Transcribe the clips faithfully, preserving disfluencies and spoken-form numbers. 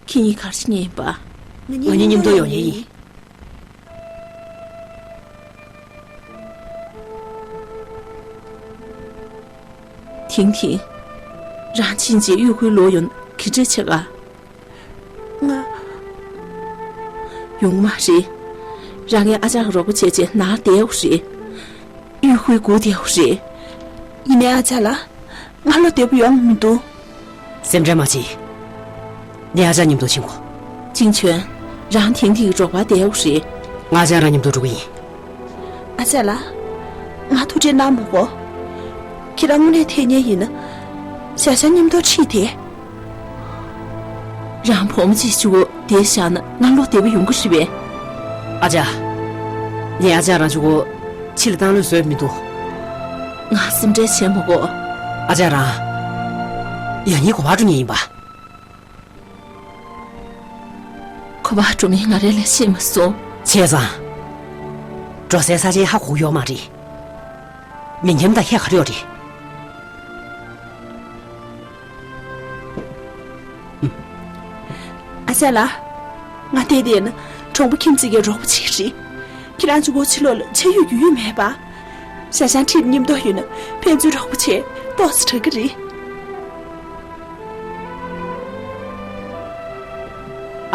ཁྱེད་གཉིས་ག་རེ་བྱེད་མཁན་ཡིན་པ། ང་གཉིས་མཉམ་དུ་ཡོང་མཁན་ཡིན། ཐིང་ཐིང་། རང་ཕྱིན་ཆད་གཡོག་ཁུར་ལོག་ཡོང་གི་འདྲ་ཆགས་ཀ། ང་། ཡོང་མ་རེད། རང་གི་ཨ་ཅག་གི་རོགས་པ་བྱས་བྱས་ནར་བསྡད་ཡོད་རེད། གཡོག་ཁུར་སྒུག་བསྡད་ཡོད་རེད། ཡིན་ནའི་ཨ་ཅག་ལགས། ང་ལོག་བདེ་པོ་ཡོང་མི་འདུག། སེམས་ཁྲལ་མ་བྱེད། ངས་ཨ་ཅག་མཉམ་དུ་ཕྱིན་གོ། ཅིང་ཆོན། རང་ཐིང་ཐིང་གི་རོགས་པ་བསྡད་ཡོད་རེད། ང་ཨ་ཅག་རང་མཉམ་དུ་འགྲོ་གི་ཡིན། ཨ་ཅག་ལགས། ང་ཐུགས་ཁྲལ་གནང་མ་དགོས། ཁྱེད་རང་དངོས་གནས་འཐད་མཁན་ཡིན་ན། ཞག་ཞག་མཉམ་དུ་ཁྲིད་དེ། རང་བུ་མོ་གཅིག་གཅིག་པོ་བསྡད་བཞག་ན་ང་ལོག་བདེ་པོ་ཡོང་གི་རེད་པས། ཨ་ཅག། ངས་ཨ་ཅག་རང་གཅིག་པོ་ཕྱི་ལ་བཏང་ལོས་བཟོས་མི་འདུག། ང་སེམས་ཁྲལ་བྱེད་མ་དགོས། ཨ་ཅག་རང་། ཡང་སྙིང་གོ་བ་འགྲོ་མཁན་ཡིན་པ། གོ་བ་འགྲོ་མིན་ང་རང་ལ་ཤེས་མ་སོང་། བྱས་ཙང་། འགྲོ་སའི་ས་ཆ་ཧ་གོ་ཡོད་མ་རེད། མི་འཁྱམ་དང་ཁྱད་ག་རེ་ཡོད་རེད། ཨ་ཅག་ལགས། ང་བསྡད་བསྡད་ན་གྲོང་པ་ཁྱིམ་མཚེས་ཀྱི་རོགས་པ་ཅིག་རེད། ཁྱེད་རང་གཅིག་པོ་ཕྱི་ལོགས་ལ་ཆ་ཡོད་རྒྱུས་ཡོད་མེད་པ། ཞག་ཞག་ཁྲིད་མཉམ་དུ་ཡོད་ན་ཕན་ཚུན་རོགས་པ་བྱས་ཏོག་ཙམ་དྲག་གི་རེད།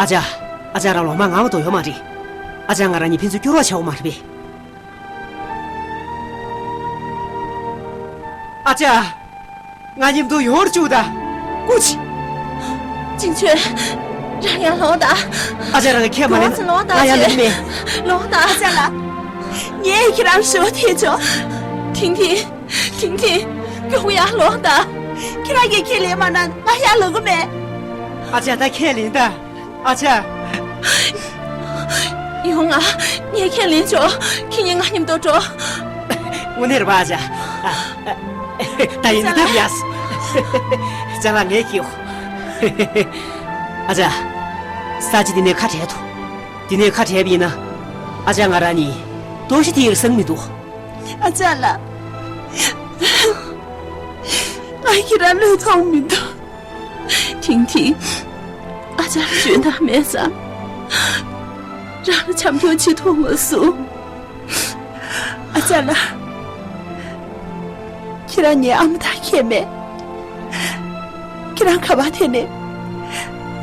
ཨ་ཅག། ཨ་ཅག་རང་ལོག་མ་ང་མ་གཏོགས་ཡོད་མ་རེད། ཨ་ཅག་ང་རང་གཉིས་ཕན་ཚུན་སྐྱོར་རོགས་བྱའོ་མ་རེད་པས། ཨ་ཅག། ང་མཉམ་དུ་ཡོང་བཅུག་ད། སྐུ་མཁྱེན། ཅིང་ཆོན། རང་ཡར་ལོངས་དང་། ཨ་ཅག་རང་གིས་ཁས་མ་ལེན་ན་ལོངས་དང་། ང་ཡར་ལོངས་མེད། ལོངས་དང་། ཨ་ཅག་ལགས། ངས་ཁྱེད་རང་ཞུ་བ་ཐེ་ཆོག། ཐིང་ཐིང་། ཐིང་ཐིང་། མགྱོགས་པོ་ཡར་ལོངས་དང་། ཁྱེད་རང་གིས་ཁས་ལེན་མ་གནང་ན་ང་ཡར་ལོག་གི་མེད། ཨ་ཅག་ད་ཁས་ལེན་ད། ཨ་ཅག། ཡོང་ང་། ངས་ཁས་ལེན་ཆོག། ཁྱེད་གཉིས་ང་མཉམ་དུ་འགྲོ། དངོས་གནས་རེད་པ་ཨ་ཅག། ཨ། ཨ། ད་ཡིན་ན་ད་ཡ། ཅ་ལག་ངས་ཁྱེར་ཡོང་། ཨ་ཅག། ས་ཆ་འདི་ནས་ཁ་བྲལ་ཐུབ། འདི་ནས་ཁ་བྲལ་བ་ཡིན་ན། ཨ་ཅག་ང་རང་གཉིས་རྡོ་ཞིག་དེ་ཡིར་སང་མི་འདུག། ཨ་ཅག་ལགས། ང་ཁྱེད་རང་བློས་ཐོངས་མི་འདུག། ཐིང་ཐིང་། ཨ་ཅག་ལ་འཇོན་ཐང་མེད་ཙང་། རང་ལ་བྱམས་སྐྱོང་བྱེད་ཐུབ་མ་སོང་། ཨ་ཅག་ལགས། ཁྱེད་རང་ངའི་ཨ་མ་དང་ཁྱད་མེད། ཁྱེད་རང་ག་པར་ཐད་ནས་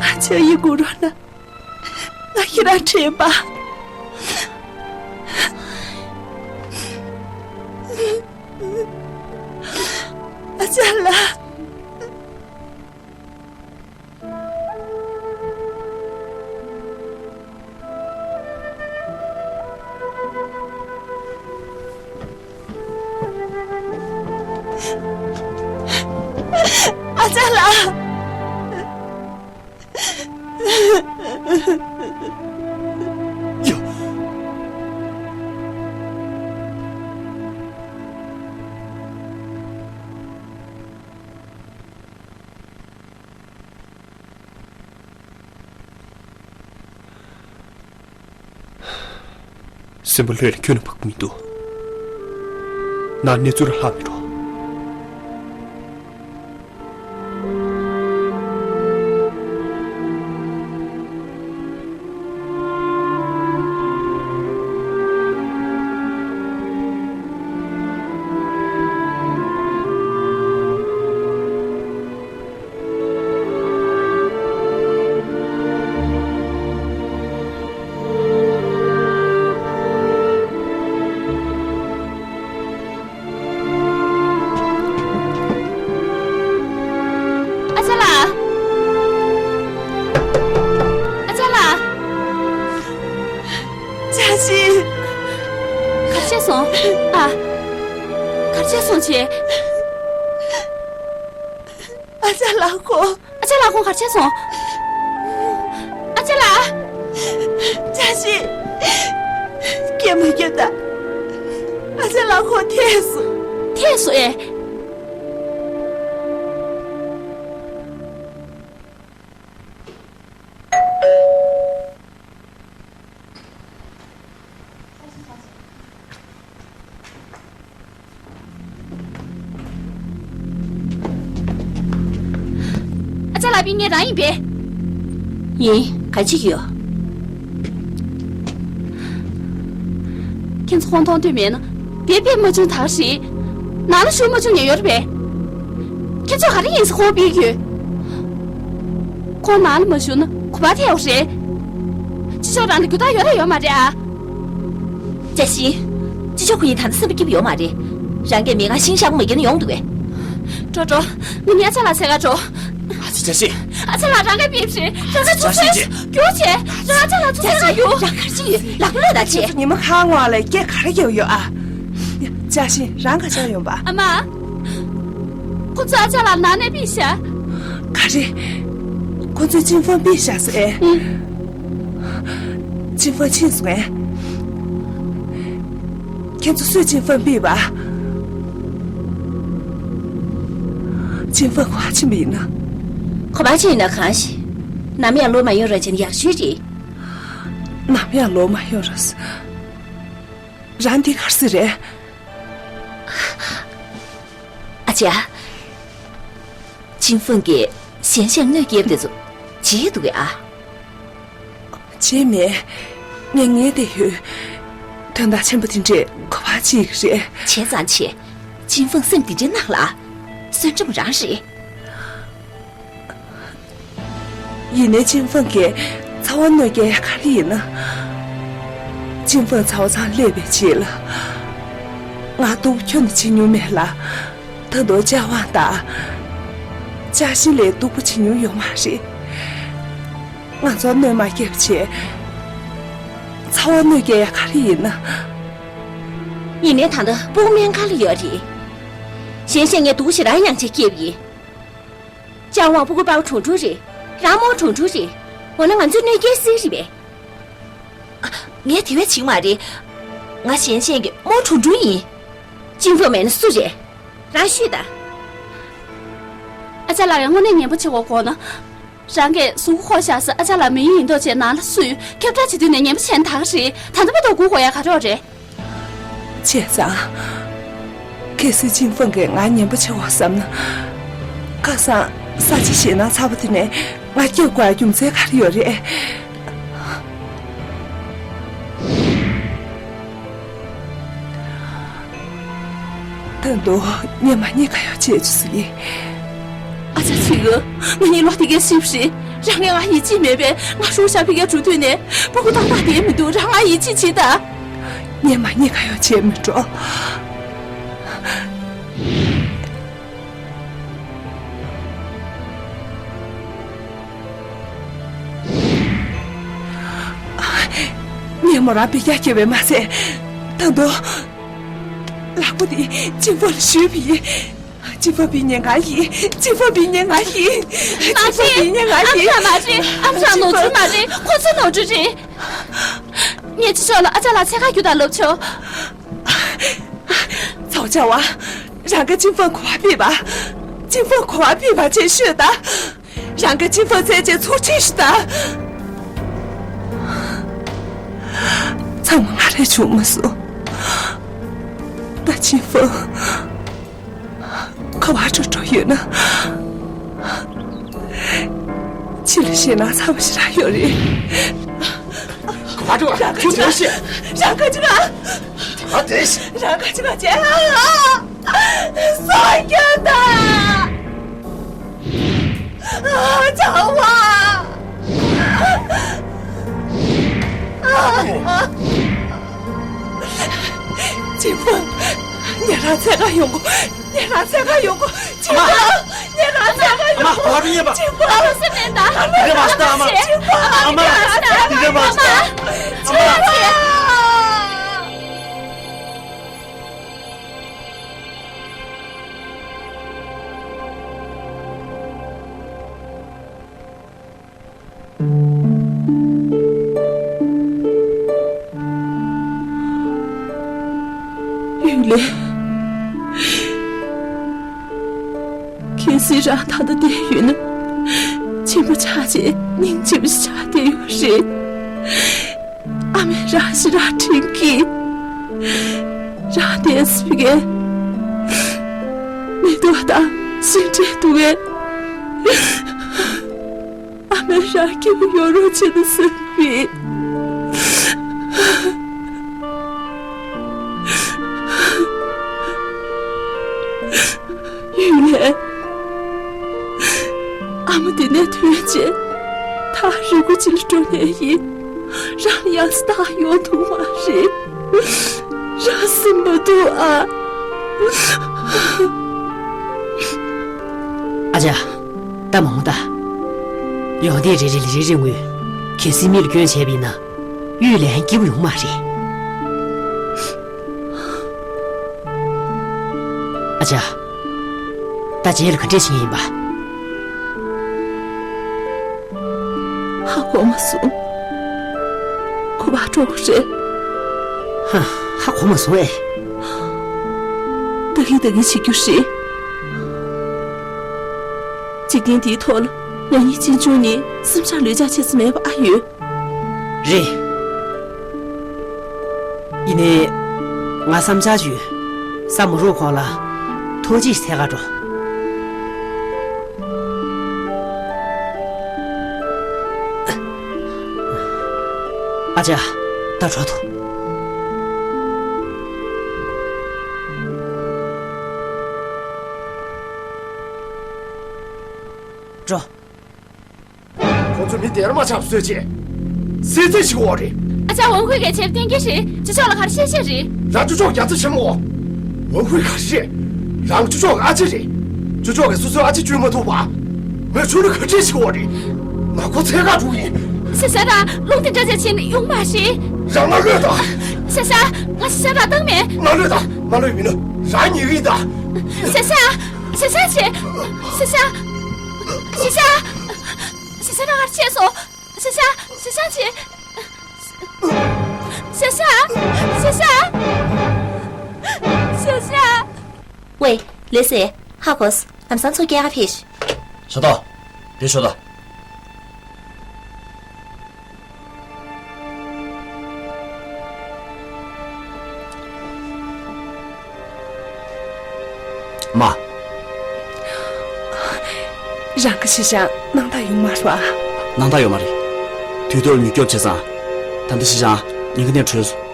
ང་ཅག་ཡིད་སྒུག་རོགས་གནང་། ང་ཁྱེད་རང་དྲན་པ། ཨ་ཅག་ལགས། ཨ་ཅག་ལགས། ཡ། སེམས་པ་ལྷོད་ནས་ཁྱོན་ནས་ཕོག་གི་མི་འདུག། ནར་གནས་ཚུལ་ར་ལྷག་མི་འགྲོ། ཨ་ཅག་ལགས། ཨ་ཅག་ལགས། བཀྲ་ཤིས། ག་རེ་བྱས་སོང་། ཨ། ག་རེ་བྱས་སོང་ཅེས། ཨ་ཅག་ལགས་ཁོ། ཨ་ཅག་ལགས་ཁོང་ག་རེ་བྱས་སོང་། ཨ་ཅག་ལགས། བཀྲ་ཤིས། སྐད་མ་རྒྱབ་ད། ཨ་ཅག་ལགས་ཁོང་ཐལ་སོང་། ཐལ་སོང་ཨེ། ཨ་ཅག་ལགས་པིན་ངས་རང་ཡིན་པས། ཡིན། ག་ཅི་ཡོད། ཁྱེད་ཚོ་ཁོང་མཐོང་འདོད་མེད་ན། དེ་ཕེབས་མ་བྱུང་ད་རེད། ནང་ལ་ཞུགས་མ་བྱུང་ཉེན་ཡོད་རེད་པས། ཁྱེད་ཚོ་ག་རེ་ཡིན་ཟེར་ཁོང་ཕེབས་ཡོད། ཁོང་ནང་ལ་མ་ཞུགས་ན་གོ་བ་ཐལ་བ་རེད། སྤྱི་ཚོགས་རང་ལ་རྒྱུ་དག་ཡོད་རེད་ཡོད་མ་རེད་ཨ། བཀྲ་ཤིས། ཅི་ཆོག་ཁོ་གཉིས་ད་ལྟ་སེམས་པ་སྐྱིད་པོ་ཡོད་མ་རེད། རང་གིས་མི་གང་ཤིང་ཤག་མ་བརྒྱབ་ན་ཡོང་འདུག་གས། འགྲོ་འགྲོ། ང་གཉིས་ཨ་ཅག་ལགས་འཚོལ་ག་འགྲོ། ཨ་ཅེ་བཀྲ་ཤིས། ཨ་ཅག་ལགས་རང་གིས་ཕེབས་རེད། རང་གིས་ཚུར་བཀྲ་ཤིས་ཚུར་རྒྱུགས་བྱས། རང་ཨ་ཅག་ལགས་ཚུར་འཚོལ་ག་རྒྱུགས། རང་ག་རེ་བྱེད་ཡོད། ལག་ལོས་ད་བྱེད། ཉི་མ་གང་བ་ལ་སྐད་ག་རེ་རྒྱབ་ཡོད་ཨ། བཀྲ་ཤིས་རང་ག་ཅག་ཡོང་པ། ཨ་མ། ཁོ་ཚོ་ཨ་ཅག་ལགས་ནང་ནས་ཕུད་ཤག་ག་རེ། ཁོ་ཚོས་ཅིན་ཧྥང་ཕུད་ཤག་ཟེར། ཨུ། ཅིན་ཧྥང་ཕྱིན་སོང་ངས། ཁྱེད་ཚོ་སུས་ཅིན་ཧྥང་ཕུད་པ། ཅིན་ཧྥང་ག་པར་ཕྱིན་པ་ཡིན་ན། ག་པར་ཕྱིན་ན་གང་ཞིག་ནམ་ཡང་ལོག་མ་ཡོང་རོགས་བྱས་ན་ཡག་ཤོས་རེད། ནམ་ཡང་ལོག་མ་ཡོང་རོགས། རང་འདི་ག་རེ་ཟེར་རེད། ཨ་ཅག་ཅིན་ཧྥང་གིས་ཞན་ཤན་དངོས་སྐྱེལ་དེ་ཚོ་བརྗེད་འདུག་གས་ཨ། བརྗེད་མེད། ངས་ངེས་ཏེ་ཡོད། དོན་དག་ཆེན་པོ་དེ་འདྲས་ག་པར་བརྗེད་ཀྱི་རེད། བྱས་ཙང་བྱས། ཅིན་ཧྥང་སེམས་འདི་འདྲའི་ནག་ལ། བསོད་ནམས་རང་རེད། ཡིན་ནའི་ཅིན་ཧྥང་གིས་ཚ་བ་གནོད་སྐྱེལ་ཡ་ག་རེ་ཡིན་ན། ཅིན་ཧྥང་ཚ་བ་ཚང་སླེབས་པའི་རྗེས་ལ། ང་སྡུག་པོ་ཁྱོན་ནས་བྱེད་མྱོང་མེད་ལ། ད་དུང་ཅཱ་ཝང་དང་། ཅཱ་ཞིན་ལས་སྡུག་པོ་བྱེད་མྱོང་ཡོད་མ་རེད། ང་ཚོར་གནོད་མ་སྐྱེལ་བྱས། ཚ་བ་གནོད་སྐྱེལ་ཡ་ག་རེ་ཡིན་ན། ཡིན་ནའི་ད་ལྟ་སྤུ་གུ་སྨན་ཁང་ལ་ཡོད་རེད། ཞན་ཤན་ངས་སྡུག་ཞེ་དྲག་མྱངས་བྱས་སྐྱེས་པ་ཡིན། ཅཱ་ཝང་སྤུ་གུ་དཔའ་བོ་གྲུང་གྲུང་རེད། རང་རྨོ་གྲུང་གྲུང་རེད། འོ་ན་ང་ཚོས་གནོད་སྐྱེལ་སྲིད་རེད་པས། ཨ། ངས་དེ་བས་བྱེད་མ་རེད། ང་ཞན་ཤན་གྱི་རྨོ་གྲུང་གྲུང་ཡིན། ཅིན་ཧྥང་མེད་ན་སུ་རེད། རང་ཤོད་ད། ཨ་ཅག་ལགས་ཀྱིས་དངོས་གནས་ངན་པ་བྱེད་དགོས་དགོངས་ན། རང་གིས་གཟུགས་པོ་འཁོར་བཞག་ས་ཨ་ཅག་ལགས་མི་ཡུལ་ཡིན་མདོག་བྱས་ནང་ལ་བསུས་ཁྱབ་བསྒྲགས་བྱེད་དུས་ནས་ངན་པ་བྱས་ན་ད་ག་རེད། ད་ལྟ་བར་དུ་སྒུག་དགོས་ཡ་ག་རེ་རེད། བྱས་ཙང་། གལ་སྲིད་ཅིན་ཧྥང་གིས་ང་ངན་པ་བྱེད་དགོས་བསམ་ན། ཁ་སང་ས་ཆ་ཞེད་སྣང་ཚ་པོ་དེ་ནས་ང་སྐྱོབ་དགོས་ཡ་རྒྱུ་མཚན་ག་རེ་ཡོད་རེད། ད་དུང་སྙེ་མ་སྙེ་ག་ཡོད་བྱེད་ཆུ་ཟིག་ཡིན། ཨ་ཅག་ཚིག་གི། ང་གཉིས་ལོ་དེ་གའི་སྲིབ་རེད། རང་གིས་ང་ཡིད་ཆེས་མེད་པས་ང་ཧྲུའུ་ཞ་ཕི་གའི་འགྲོ་དུས་ནས་སྤུ་གུ་ཏག་ཏག་བསྡད་མི་འདུག་རང་ང་ཡིད་ཆེས་བྱེད་ད། སྙེ་མ་སྙེ་ག་ཡོད་བྱེད་མི་འགྲོ། སྙེ་མོ་རང་བི་རྒྱ་སྐྱེ་བས་མ་ཚད། ད་དུང་། ལག་པ་དེ་ཅིན་ཧྥང་ལ་གཞུས་པ་ཡིན། ཅིན་ཧྥང་བི་ཉེ་ང་ཡིན། ཅིན་ཧྥང་བི་ཉེ་ང་ཡིན། ཅིན་ཧྥང་བི་ཉེ་ང་ཡིན། ཨ་མ་རེད། ཨ་མ་ཅིན་ཧྥང་ནོར་འཁྲུལ་མ་རེད། ཁོ་ཚོ་ནོར་འཁྲུལ་རེད། ངས་ཅི་ཤོག་ལ་ཨ་ཅག་ལགས་འཚོལ་ག་རྒྱུགས་དང་ལབ་ཆོག་ཚའོ་ཅཱ་ཝང་། རང་གིས་ཅིན་ཧྥང་ག་པར་ཕུད་པ། ཅིན་ཧྥང་ག་པར་ཕུད་པ་བྱས་ཤོད་ད། རང་གིས་ཅིན་ཧྥང་བཙལ་བྱས་ཚུར་ཁྲིད་ཤོག་ད། ཚང་མ་ང་རེད་བྱུང་མ་སོང་། ད་ཅིན་ཧྥང་ག་པར་འགྲོ་འགྲོ་ཡོད་ན། ཕྱི་ལ་ཞེད་སྣང་ཚ་པོ་ཞེ་དྲག་ཡོད་རེད། ག་པར་འགྲོ། ཁྱོད་དེ་ཤེས། རང་ག་ཅི་ག་ད་དེ་ཤེས། རང་ག་ཅི་ག་བྱས། སོ་སྐྱོ་ད། ཨ་ཅག་ཝང་། ཅིན་ཧྥང་། ངེད་རང་འཚོལ་ག་ཡོང་གོ། ངེད་རང་འཚོལ་ག་ཡོང་གོ། ཅིན་ཧྥང་། ངེད་རང་འཚོལ་ག་ཡོང་གོ། ཅིན་ཧྥང་། ཨ་མ། འདི་འདྲ་མ་བྱེད་ཨ་མ། ཅིན་ཧྥང་། ཨ་མ། འདི་འདྲ་མ་བྱེད་ཨ་མ། ཡུས་ལེ། གལ་སྲིད་རང་ད་ལྟ་བསྡད་ཡོད་ན། ཆེན་པོ་ཆགས་བྱས་སྙིང་རྗེ་པོ་ཞིག་ཆགས་བསྡད་ཡོད་རེད། ཨ་མས་རང་ཞེ་དྲག་དྲན་གྱིས། རང་བསྡད་ས་ཕ་གིའི་མེ་ཏོག་དང་ཤིང་འབྲས་འདུག་གས། ཨ་ ང་རང་སྐྱིད་པོ་ཡོང་རོགས་བྱེད་ན་བསམ་གི། ཡུས་ལན། ཨ་མ་འདི་ནས་ཐོན་རྗེས། ད་རི་མགོ་ཅིག་ལ་འགྲོ་ནས་ཡིན། རང་ཡང་སྟག་ཡོང་ཐུབ་མ་རེད། རང་སེམས་མ་སྡུག་ཨ། ཨ་ཅག་ད་མ་འོང་ད། ཡོང་དེ་རེ་རེ་ལ་རེ་རེ་ངུས། གལ་སྲིད་མི་ལ་སྐྱོན་བྱས་པ་ཡིན་ན། ཡུས་ལན་སྐྱིད་པོ་ཡོང་མ་རེད། ཨ་ཅག་ད་རྗེས་ལ་ག་འདྲས་བྱེད་ཡིན་པ། ཧ་གོ་མ་སོང་། ཁོ་པར་འགྲོ་གི་རེད། ཧ་ཧ་གོ་མ་སོང་ཨེ། ད་གིན་ད་གིན་བྱེད་རྒྱུ་རེད། འཇིག་རྟེན་འདིའི་ཐོག་ལ་ང་གཉིས་གཅེན་གཅུང་ནི་བསམ་འཆར་ལོས་ཆགས་ཆེ་ས་མེད་པ་ཨ་ཡོད། རེད། ཡིན་ནའི། ང་བསམ་འཆར་བརྗོད། ས་མ་རུབ་གོང་ལ། ཐུགས་རྗེ་ཆེ་ཟེར་ག་འགྲོ། ཨ་ཅག་ད་འགྲོ་ཐུབ། འགྲོ། ཁོ་ཚོ་མི་སྡེར་མ་ཆགས་སོས་ཆེ། སྲིད་རྩེ་ཞིག་འོ་རེད། ཨ་ཅག་ཝང་ཧུའེ་གིས་བྱས་པ་གཏན་འཁེལ་རེད། ཅོ་ཅོག་ལ་ག་རེ་བཤད་བཤད་རེད། རང་ཅོ་ཅོག་རྒྱ་ཚ་ཆེན་མོ། ཝང་ཧུའེ་ག་རེ་རེད། རང་ཅོ་ཅོག་གི་ཨ་ཅེ་རེད། ཅོ་ཅོག་གིས་སོ་སོའི་ཨ་ཅེ་བཅོས་མ་ཐུབ་པ། མོས་ཆུང་ནི་ག་འདྲས་ཞིག་འོ་རེད། ང་ཁོ་འཚོལ་ག་འགྲོ་གི་ཡིན། ཟེར་ཟེར་ར་རླུང་དེ་འདྲ་ཅིག་བྱས་ནས་ཡོང་མ་རེད། རང་ང་གློད་དང་། ཟེར་ཟེར། ང་ཟེར་ཟེར་ར་བཏང་མེད། མ་གློད་དང་། མ་གློད་མིན་ནོ། རང་ཉེས་ཀྱི་ཡིན་ད། ཟེར་ཟེར། ཟེར་ཟེར་བྱས། ཟེར་ཟེར། ཟེར་ཟེར། ཟེར་ཟེར་ར་ག་རེ་བྱས་སོང་། ཟེར་ཟེར། ཟེར་ཟེར་བྱས། ཟེར་ཟེར། ཟེར་ཟེར། ཟེར་ཟེར། ཝེ། ལེ་སེ། ཧ་གོ་སོང་། ལམ་སང་ཚུར་སྐྱེལ་ག་ཕེབས་ཤོག། ཤ་སྟག་དེ་ཤོད་དང་། མ། རང་གི་ཤི་ཤང་སྣང་དག་ཡོང་མ་རེད་པ། སྣང་དག་ཡོད་མ་རེད། དུས་ཐོག་ལ་མྱུར་སྐྱོབ་བྱས་ཙང་། ད་ལྟ་ཤི་ཤང་ཉེན་ཁ་ནས་གྲོལ་སོང་།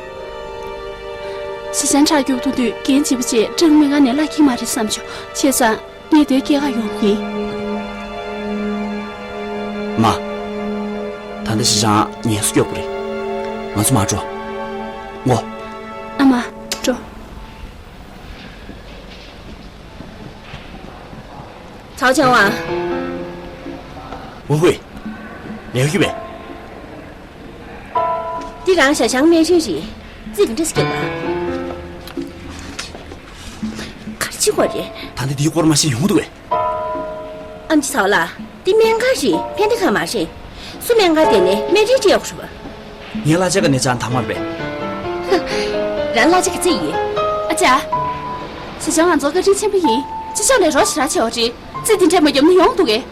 ཤི་ཤང་ཁྲག་སྐྱུག་ཐུང་དུས་འགན་ལྗིད་པོ་བྱས། སྐྲག་སྣང་ང་ནས་བརླག་གི་མ་རེད་བསམ་བྱུང་། བྱས་ཙང་། ངས་དེར་སྐྱེལ་ག་ཡོང་གི་ཡིན། མ། ད་ལྟ་ཤི་ཤང་ངལ་གསོ་སྐྱོབ་དགོས་རེད། ང་ཚོ་མར་འགྲོ། ངོ་། ཨ་མ། འགྲོ། ཚའོ་ཆང་ཝང་། ཝུའུ་ཧུའེ། ལེའུ་ཡུས་པེ། འདི་རང་ཞ་ཞང་སྨན་རིན་རེད། རྩིས་ག་འདྲ་ཞིག་བརྒྱབ་པ། ག་རེ་བྱེད་དགོས་རེད། ད་ལྟ་འདིའི་སྐོར་མ་ཤེས་ཡོང་གི་འདུག་གས། ཨམ་ཆི་ཚའོ་ལགས། འདི་སྨན་ཁང་རེད། ཕན་བདེ་ཁང་མ་རེད། སུ་སྨན་ཁང་བསྡད་ནས་སྨན་རིན་སྤྲད་དགོས་རེད་པ། ངའི་གླ་ཆ་ག་ནས་ཆག་དང་མ་རེད་པས། རང་གླ་ཆ་ག་ཚད་ཡོད། ཨ་ཅག་ཞ་ཞང་ང་ཚོ་བཀའ་དྲིན་ཆེན་པོ་ཡིན། ཅོ་ཅོག་ལས་རོགས་ཞེ་དྲག་བྱེད་པ་རེད། རྩིས་འདི་འདྲས་མ་བརྒྱབ་ན་ཡོང་འདུག་གས།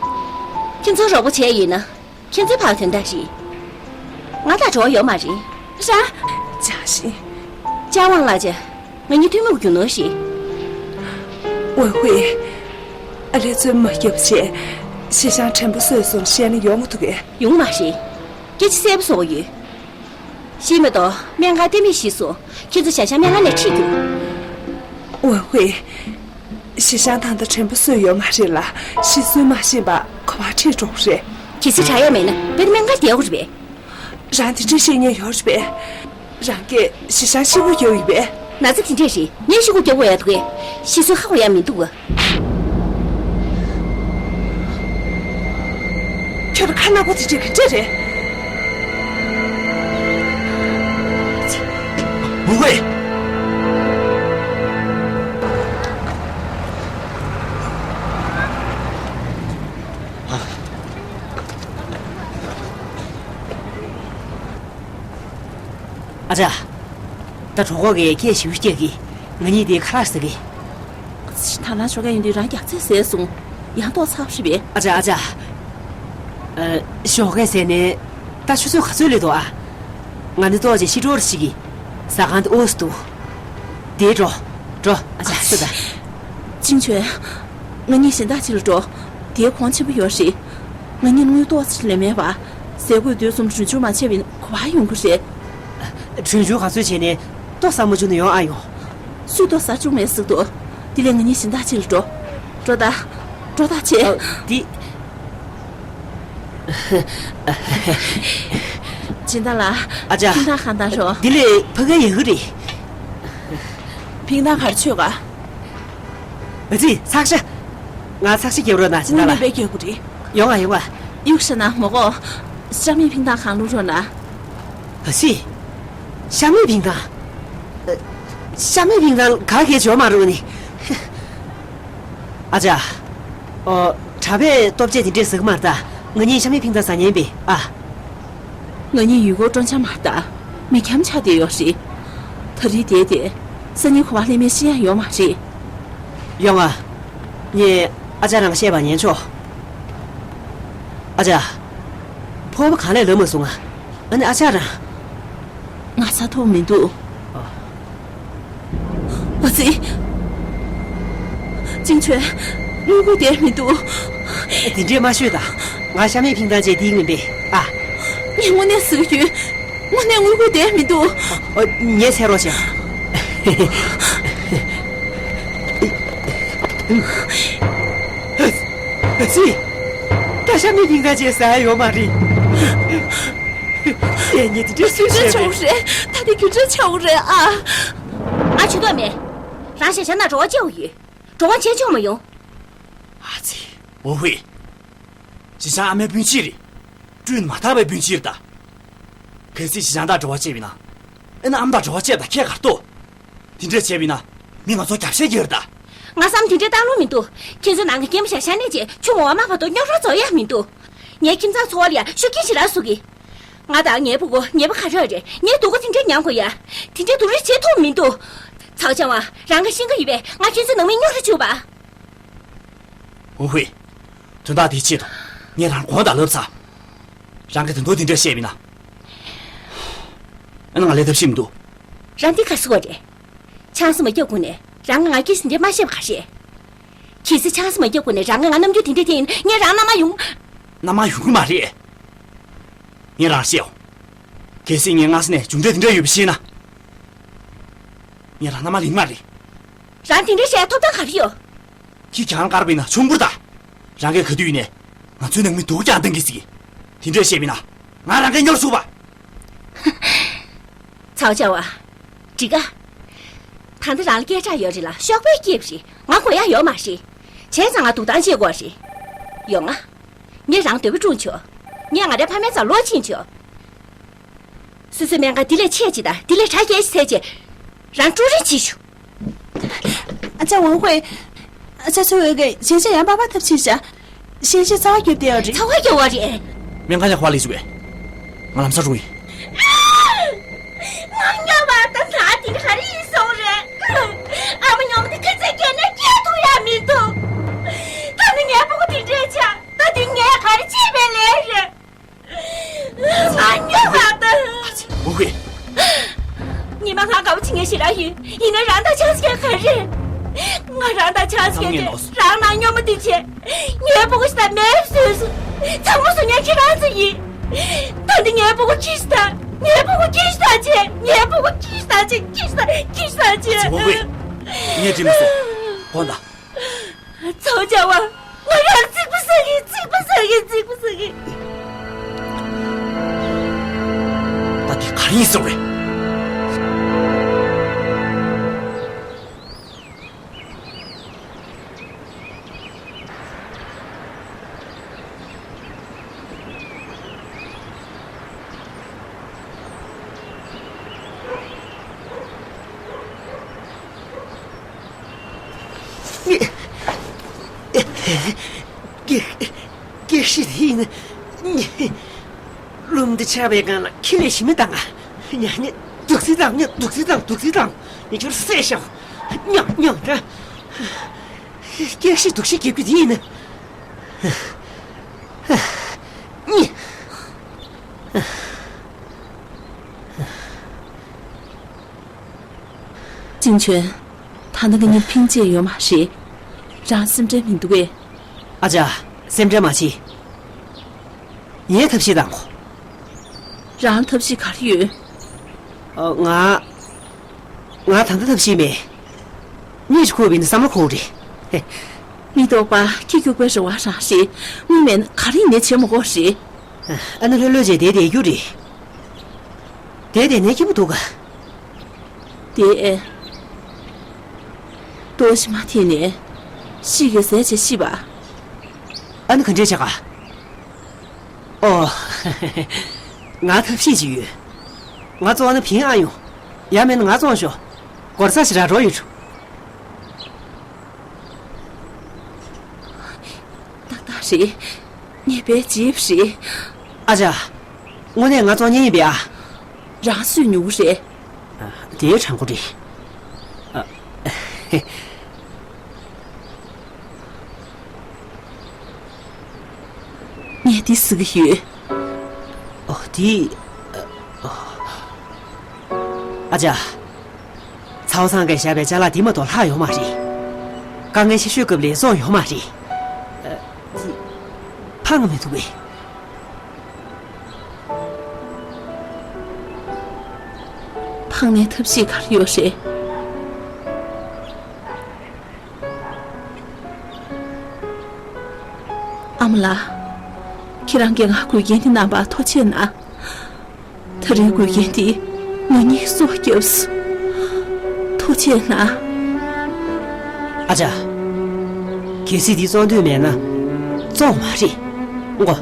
ཁྱེད་ཚོ་རོགས་པ་བྱས་ཡིན་ན། ཁྱེད་ཚོའི་བར་དོན་དག་རེད། ང་ལ་གྲོགས་ཡོད་མ་རེད། ར། ཅང་ཞིན། ཅང་ཝང་གླ་ཆ། ང་གཉིས་ཐུན་མོང་གི་རྒྱུ་ནོར་རེད། ཝེ་ཧུའེ། ཨ་ལས་རྩོད་མ་རྒྱབ་བྱས། ཤི་ཤང་དྲན་པ་གསོས་སོང་བཤད་ན་ཡོང་གི་འདུག་གས། ཡོང་མ་རེད། སྐད་ཆ་གསལ་པོ་བཟོ་གི་ཡོད། ཤི་མ་གཏོགས་སྨན་ཁང་གཏན་མེད་ཤི་སོང་། ཁྱེད་ཚོ་ཞ་ཞང་སྨན་ཁང་ནས་ཁྲིད་རྒྱུ། ཝེ་ཧུའེ། ཤི་ཤང་ད་ལྟ་དྲན་པ་གསོས་ཡོད་མ་རེད་ལ། ཤི་གསོན་མ་ཤེས་པ་ག་པར་ཁྲིད་འགྲོ་གི་རེད། གལ་སྲིད་དྲག་ཡ་མེད་ན་རྦད་དེ་སྨན་ཁང་བསྡད་དགོས་རེད་པས། རང་དེ་འདྲས་བཤད་མཁན་ཡོད་རེད་པས། རང་གིས་ཤི་ཤང་ཤི་བོ་རྒྱག་ཡོད་པས། ན་ཚ་དེ་འདྲས་རེད། ངས་ཤི་བོ་རྒྱག་དགོས་ཡ་འདུག་གས། ཤི་གསོན་ཧ་གོ་ཡ་མི་འདུག་ག་ཁྱོད་ཁ་ནག་པོ་དེ་འདྲས་ག་འདྲས་རེད། ཝུའུ་ཧུའེ། ཨ་ཅག་ད་གྲོགས་པོ་གིས་སྐད་ཞེ་པོ་རྒྱག་གི། ང་གཉིས་དེ་ཁ་ལག་ཟ་གི། ད་ལྟ་ཞོགས་ཀས་ཡིན་དུས་རང་རྒྱགས་ཚད་ཟས་སོང་། ཡང་ཏོག་ཚ་པོ་ཞིག་རེད་པས། ཨ་ཅག་ཨ་ཅག་ཨ། ཞོགས་ཀས་ཟས་ནས་ད་ཆུ་ཚོད་ག་ཚོད་སླེབས་འདུག་ཨ། ང་ནི་ཏོག་ཅིག་ཤི་འགྲོ་རེ་ཞིག་གི། ཟ་ཁང་དུ་ཨོ་སི་འདུག་དེ་འགྲོ། འགྲོ། ཨ་ཅག་སུ་ད། ཅིང་ཆོན། ང་གཉིས་གཞན་དག་ཅིག་ལ་འགྲོ། དེའི་གོང་ཆེན་པོ་ཡོད་རེད། ང་གཉིས་དངུལ་ཏོག་ཙམ་ལས་མེད་པ། ཟས་གོས་སྡོད་གསུམ་གྲོན་ཆུང་མ་བྱས་པའི་ག་པར་ཡོང་གི་རེད། གྲོན་ཆུང་ག་ཚོད་བྱས་ནས་ཏོག་ཙམ་མ་བྱུང་ན་ཡོང་ཨ་ཡོང་། སུས་ཏོག་ཙམ་བྱུང་མེད་ཟེར་འདུག་དེ་ལས་ང་གཉིས་སྦྱིན་བདག་ཅིག་ལ་འགྲོ། འགྲོ་ད། འགྲོ་ད་བྱེད། ཨ། འདི། སྦྱིན་བདག་ལགས། ཨ་ཅག་ཕིང་ཐང་གང་དང་རོ། འདི་ལས་ཕ་གིར་ཡོང་གི་རེད། ཕིང་ཐང་ག་རེ་མཆོད་ག་ཨ་ཙི། ཚགས་ཤ། ང་ཚགས་ཤ་རྒྱབ་རོགས་གནང་། སྦྱིན་བདག་ལགས། དངུལ་ནི་དཔེ་རྒྱག་དགོས་རེད། ཡོང་ང་ཡོང་ང་། གཡུག་ཤ་ན་མོ་གོ། ཤ་མེད་ཕིང་ཐང་གང་བླུག་རོགས་གནང་། ཨ་ཙི། ཤ་མེད་ཕིང་ཐང་། ཤ་མེད་ཕིང་ཐང་ག་གེ་འཇོག་མ་རུང་ནི། ཨ་ཅག་ཨོ། གྲྭ་པས་ལྟོ་ཆས་དེ་འདྲས་ཟ་གི་མ་རེད་ད། ང་གཉིས་ཤ་མེད་ཕིང་ཐང་ཟ་མཁན་པས་ཨ། ང་གཉིས་ཡུལ་སྐོར་སྤྲོ་འཆམ་མ་རེད་ད། མི་འཁྱམ་ཆགས་བསྡད་ཡོད་རེད། ད་རེས་བསྡད་དེ། སང་ཉིན་ག་པར་སླེབས་མིན་ཤེས་ཡ་ཡོད་མ་རེད། ཡོང་ང་། ངས་ཨ་ཅག་རང་བཤད་པ་ཉན་ཆོག་ཨ་ཅག་ཕོར་པ་གང་ལས་ལབ་མ་སོང་ང་། ཨ་ནི་ཨ་ཅག་རང་། ང་ཟ་ཐུབ་མི་འདུག་ཨ་ཙི། ཅིང་ཆོན། དངུལ་ཁུག་དེར་མི་འདུག་དེ་འདྲས་མ་ཤོད་ད། ང་ཤ་མེད་ཕིང་ཐང་བྱས་དེའི་ངན་པས་ཨ། ངས་དངོས་གནས་ཟེར་གྱི་ཡོད། དངོས་གནས་དངུལ་ཁུག་དེར་མི་འདུག་ཨ། ངས་འཚོལ་རོགས་བྱེད། ཨ་ཙི། ད་ཤ་མེད་ཕིང་ཐང་བྱས་ཟ་ཡ་ཡོད་མ་རེད། ཨེ། ངས་དེ་འདྲས་སུས་བྱས་པས། རེད། ད་དེ་རྒྱུ་འབྲས་ཆགས་རེད་ཨ། ང་ཇུས་གཏོགས་མེད། རང་ཞེ་ཆགས་ན་བྲོ་བ་སྐྱེ་བ་ཡོད། བྲོ་བ་བྱེད་ཆོག་མ་ཡོང་། ཨ་ཙི། ཝུའུ་ཧུའེ། ཞེ་ཆགས་ཨ་མའི་སྤུན་མཆེད་རེད། སྤྲུལ་མ་ཐག་པའི་སྤུན་མཆེད་རེད་ད། གལ་སྲིད་ཞེ་ཆགས་ད་བྲོ་བ་བྱས་པ་ཡིན་ན། ཨེ་ན་ཨ་མ་དང་བྲོ་བ་བྱས་པ་དང་ཁྱད་ག་རེ་འདུག་དེ་འདྲས་བྱས་པ་ཡིན་ན། མི་ང་ཚོ་རྒྱབ་བཤད་རྒྱག་རེད་ད། ང་བསམ་དེ་འདྲས་བཏང་ལུགས་མི་འདུག་ཁྱེད་ཚོའི་ནང་གི་སྐྱེས་མ་ཤ་ཤ་ནས་བྱས་ཆུང་བ་མ་བར་དུ་རྙོག་དྲ་བཟོ་ཡ་མི་འདུག་ངའི་ཁྱིམ་ཚང་འཚོ་བ་ལ་ཡ་ཤུགས་རྐྱེན་ཞེ་དྲག་བཟོ་གི། ང་དང་ངའི་ཕྲུ་གུ་ཉེས་པ་ག་རེ་རེད། ངས་སྡུག་ག་དེ་འདྲས་མྱངས་དགོས་ཡ། དེ་འདྲས་སྡུག་རུས་བྱེད་ཐུབ་མི་འདུག་ཚའོ་ཅང་ཝང་། རང་གིས་ཤེས་ཀྱི་ཡོད་པས་ང་ཁྱེད་ཚོའི་ནང་མི་རྙོག་དྲ་བཅུག་པ། ཝུའུ་ཧུའེ། དོན་དག་དེའི་ཆེད་དུ་ངས་རང་དགོངས་དག་ལབ་ཚར། རང་གིས་ད་དུང་དེ་འདྲས་བཤད་པ་ཡིན་ན། ཨ་ན་ང་ལས་ཐབས་ཤེས་མི་འདུག་རང་འདི་ག་ཟེར་བ་རེད། ཆང་ས་མ་བརྒྱབ་གོང་ནས་རང་གིས་ང་སྐད་ཆ་དེ་འདྲས་མ་བཤད་པ་ག་རེ་རེད། གལ་སྲིད་ཆང་ས་མ་བརྒྱབ་གོང་ནས་རང་གིས་ང་རྣམ་འགྱུར་དེ་འདྲས་བསྟན་ཡིན་ན་ངས་རང་མནའ་མ་ཡོང་། མནའ་མ་ཡོང་གི་མ་རེད། ངས་རང་བཤད་འོ། གལ་སྲིད་ངས་སྔ་ས་ནས་རྒྱུ་འབྲས་དེ་འདྲ་ཡོད་པ་ཤེས་ན། ངས་རང་མནའ་མ་ལེན་གི་མ་རེད། རང་དེ་འདྲས་བཤད་ཐོབ་ཐང་ག་རེ་ཡོད། ཁྱི་གྱང་དཀར་པོ་ཡིན་ན་ཆུང་པོ་རེད་ད། རང་གིས་ག་དུས་ཡིན་ནའི་ང་ཚོའི་ནང་མི་སྡུག་ཀྱང་བཏང་གི་ཟིག་དེ་འདྲས་བཤད་པ་ཡིན་ན་ང་རང་གིས་སྙོར་ཚུགས་པ། ཚའོ་ཅང་ཝང་། འགྲིག་ག་ད་ལྟ་རང་ལ་སྐད་གྲགས་ཡོད་རེད་ལ་གཤོག་པའི་སྐྱེས་པ་རེད། ང་དགོས་ཡ་ཡོད་མ་རེད། བྱས་ཙང་ང་འདུག་སྟངས་བྱེད་དགོས་རེད། ཡོང་ང་། ངས་རང་འདོད་པ་བསྐྲུན་ཆོག་ངས་ང་རའི་ཕ་མའི་རྩར་ལོག་ཕྱིན་ཆོག་སོ་སོའི་སྨན་ཁང་འདི་ལས་ཆེ་ཅིག་དང་འདི་ལས་གྲ་རྒྱས་ཤིག་བཙལ་བྱས། རང་ཀྲུའུ་རིན་བྱེད་ཤོག་ཨ་ཅག་ཝང་ཧུའེ། ཨ་ཅག་ཚོ་འོས་ཀྱི་ཞན་ཤོས་ཡང་པགས་པ་ཐབས་ཆེ་བཞག་ཞན་ཤོས་རྩ་བ་རྒྱབ་བསྡད་ཡོད་རེད། རྩ་བ་རྒྱབ་པ་རེད། སྨན་ཁང་ཡག་པ་ལས་བྱུང་བས། ང་ལམ་སང་འགྲོ་གི་ཡིན། ང་སྨྱོ་བ་དང་ད་དེ་ག་རེ་ཡིན་སོང་རེད། ཨ་མ་སྨྱོ་མ་དེ་ཁ་ཚ་བརྒྱབ་ན་སྐྱེལ་ཐུབ་ཡ་མི་འདུག་ད་ནི་ངའི་ཕྲུ་གུ་དེ་འདྲས་ཆགས། ད་དེ་ངས་ག་རེ་བྱས་པའི་ལས་རེད། ང་སྨྱོ་བ་དང་། ཝུའུ་ཧུའེ། ཉི་མ་ང་དགའ་པོ་བྱེད་མཁན་ཞེ་དྲག་ཡོད། ཡིན་ནའི་རང་དང་ཆང་ས་རྒྱག་ག་རེ་རེད། ང་རང་དང་ཆང་ས་རྒྱག་ག་རང་ནང་སྨྱོ་མ་དེ་བྱས། ངའི་ཕྲུ་གུ་ཞིག་དང་མེད་བཟོས་སོང་། ཚང་མ་བཟོ་མཁན་ཁྱེད་རང་ཚོ་ཡིན། ད་འདི་ངའི་ཕྲུ་གུ་ཅི་ཞིག་དང་། ངའི་ཕྲུ་གུ་ཅི་ཞིག་དང་བྱས། ངའི་ཕྲུ་གུ་ཅི་ཞིག་དང་བྱས། ཅི་ཞིག་དང་ཅི་ཞིག་དང་བྱས། ཝུའུ་ཧུའེ། ངས་དྲན་མ་སོང་། དགོངས་དག་ཚའོ་ཅང་ཝང་། ང་རང་ཚིག་པ་ཟ་གི། ཚིག་པ་ཟ་གི། ཚིག་པ་ཟ་གི། ད་དེ་ག་རེ་ཡིན་ཟེར་བས། སྐྱེ་སྐྱེ་སྲིད་དེ་ཡིན། ཀླུ་འདི་ཆགས་པའི་སྒང་ལ་ཁྱི་ལས་ཞི་མི་བཏང་ང་། ཉ་ཉ་དུག་སེ་བཏང་། ཉ་དུག་སེ་བཏང་། དུག་སེ་བཏང་། ཉ་ཁྱོད་བསད་ཤོག་ཉ་ཉ་ད། སྐྱེ་ཤི་སྡུག་ཤི་རྒྱབ་རྒྱུ་དེ་ཡིན་ན། ཅིང་ཆོན། ད་ནི་ང་གཉིས་ཕིང་བྱས་ཡོད་མ་རེད། རང་སེམས་ཁྲལ་མི་འདུག་གས། ཨ་ཅག་སེམས་ཁྲལ་མ་བྱེད། ངའི་ཐབས་ཤེས་དང་གོ། རང་ཐབས་ཤེས་ག་རེ་ཡོད། ཨ། ང་། ང་ད་ལྟ་ཐབས་ཤེས་མེད། གཉིད་ཅིག་ཁུག་པ་ཡིན་ན་བསམ་བློ་འཁོར་རེད། མི་རྟོག་པ་ཁྱི་རྒྱུག་པའི་རེ་བ་རང་རེད། དངུལ་མེད་ན་ག་རེ་ཡིན་ནའི་བྱེད་མི་དགོས་རེད། ཨ་ནི་ལྷོད་ལྷོད་བྱས་བསྡད་བསྡད་རྒྱུ་རེད། བསྡད་བསྡད་ནའི་སྐྱིད་པོ་འདུག་ག། བསྡད། རྡོ་ཞིག་མ་ཐེག་ནས་ཤིག་གེ་ཟས་བྱས་ཤི་བ། ཨ་ནི་ག་འདྲས་བྱ་ག། ཨོ། ང་ཐབས་ཤེས་ཅིག་ཡོད། ང་བཙོང་ན་ཕིང་ཨ་ཡོང་། ཡང་མིན་ན་ང་བཙོང་ཤོག་སྒོར་རྩ་ཞིག་རག་འགྲོ་ཡོད་འགྲོ། ཏག་ཏག་རེད། ངས་བེད་སྤྱད་པ་རེད། ཨ་ཅག་དངོས་གནས་ང་བཙོང་མཁན་ཡིན་པས་ཨ། རང་སུས་ཉོ་གི་རེད། ཨ། དེའི་དྲང་པོ་རེད། ཨ། ངས་འདི་ཟ་གི་ཡོད། ཨོ། འདི། ཨ། ཨ་ཅག་ཚ་བོ་ཚང་གིས་བཞག་པའི་ཅ་ལག་འདི་མ་གཏོགས་ལྷག་ཡོད་མ་རེད། དཀའ་ངལ་ཆེ་ཤོས་སྐབས་ལ་བཙོང་ཡོད་མ་རེད། ཨ། འདི་ཕངས་མི་འདུག་གས། ཕངས་ནས་ཐབས་ཤེས་ག་རེ་ཡོད་རེད། ཨ་མ་ལགས། ཁྱེད་རང་གིས་ང་དགོས་མཁན་དེ་གནང་བར་ཐུགས་རྗེ་གནང་། ད་རེས་དགོས་མཁན་དེ་ང་གཉིས་སྲོག་བསྐྱབས་སོང་། ཐུགས་རྗེ་གནང་། ཨ་ཅག་གལ་སྲིད་འདི་བཙོང་འདོད་མེད་ན་བཙོང་མ་རེད། ཨོ།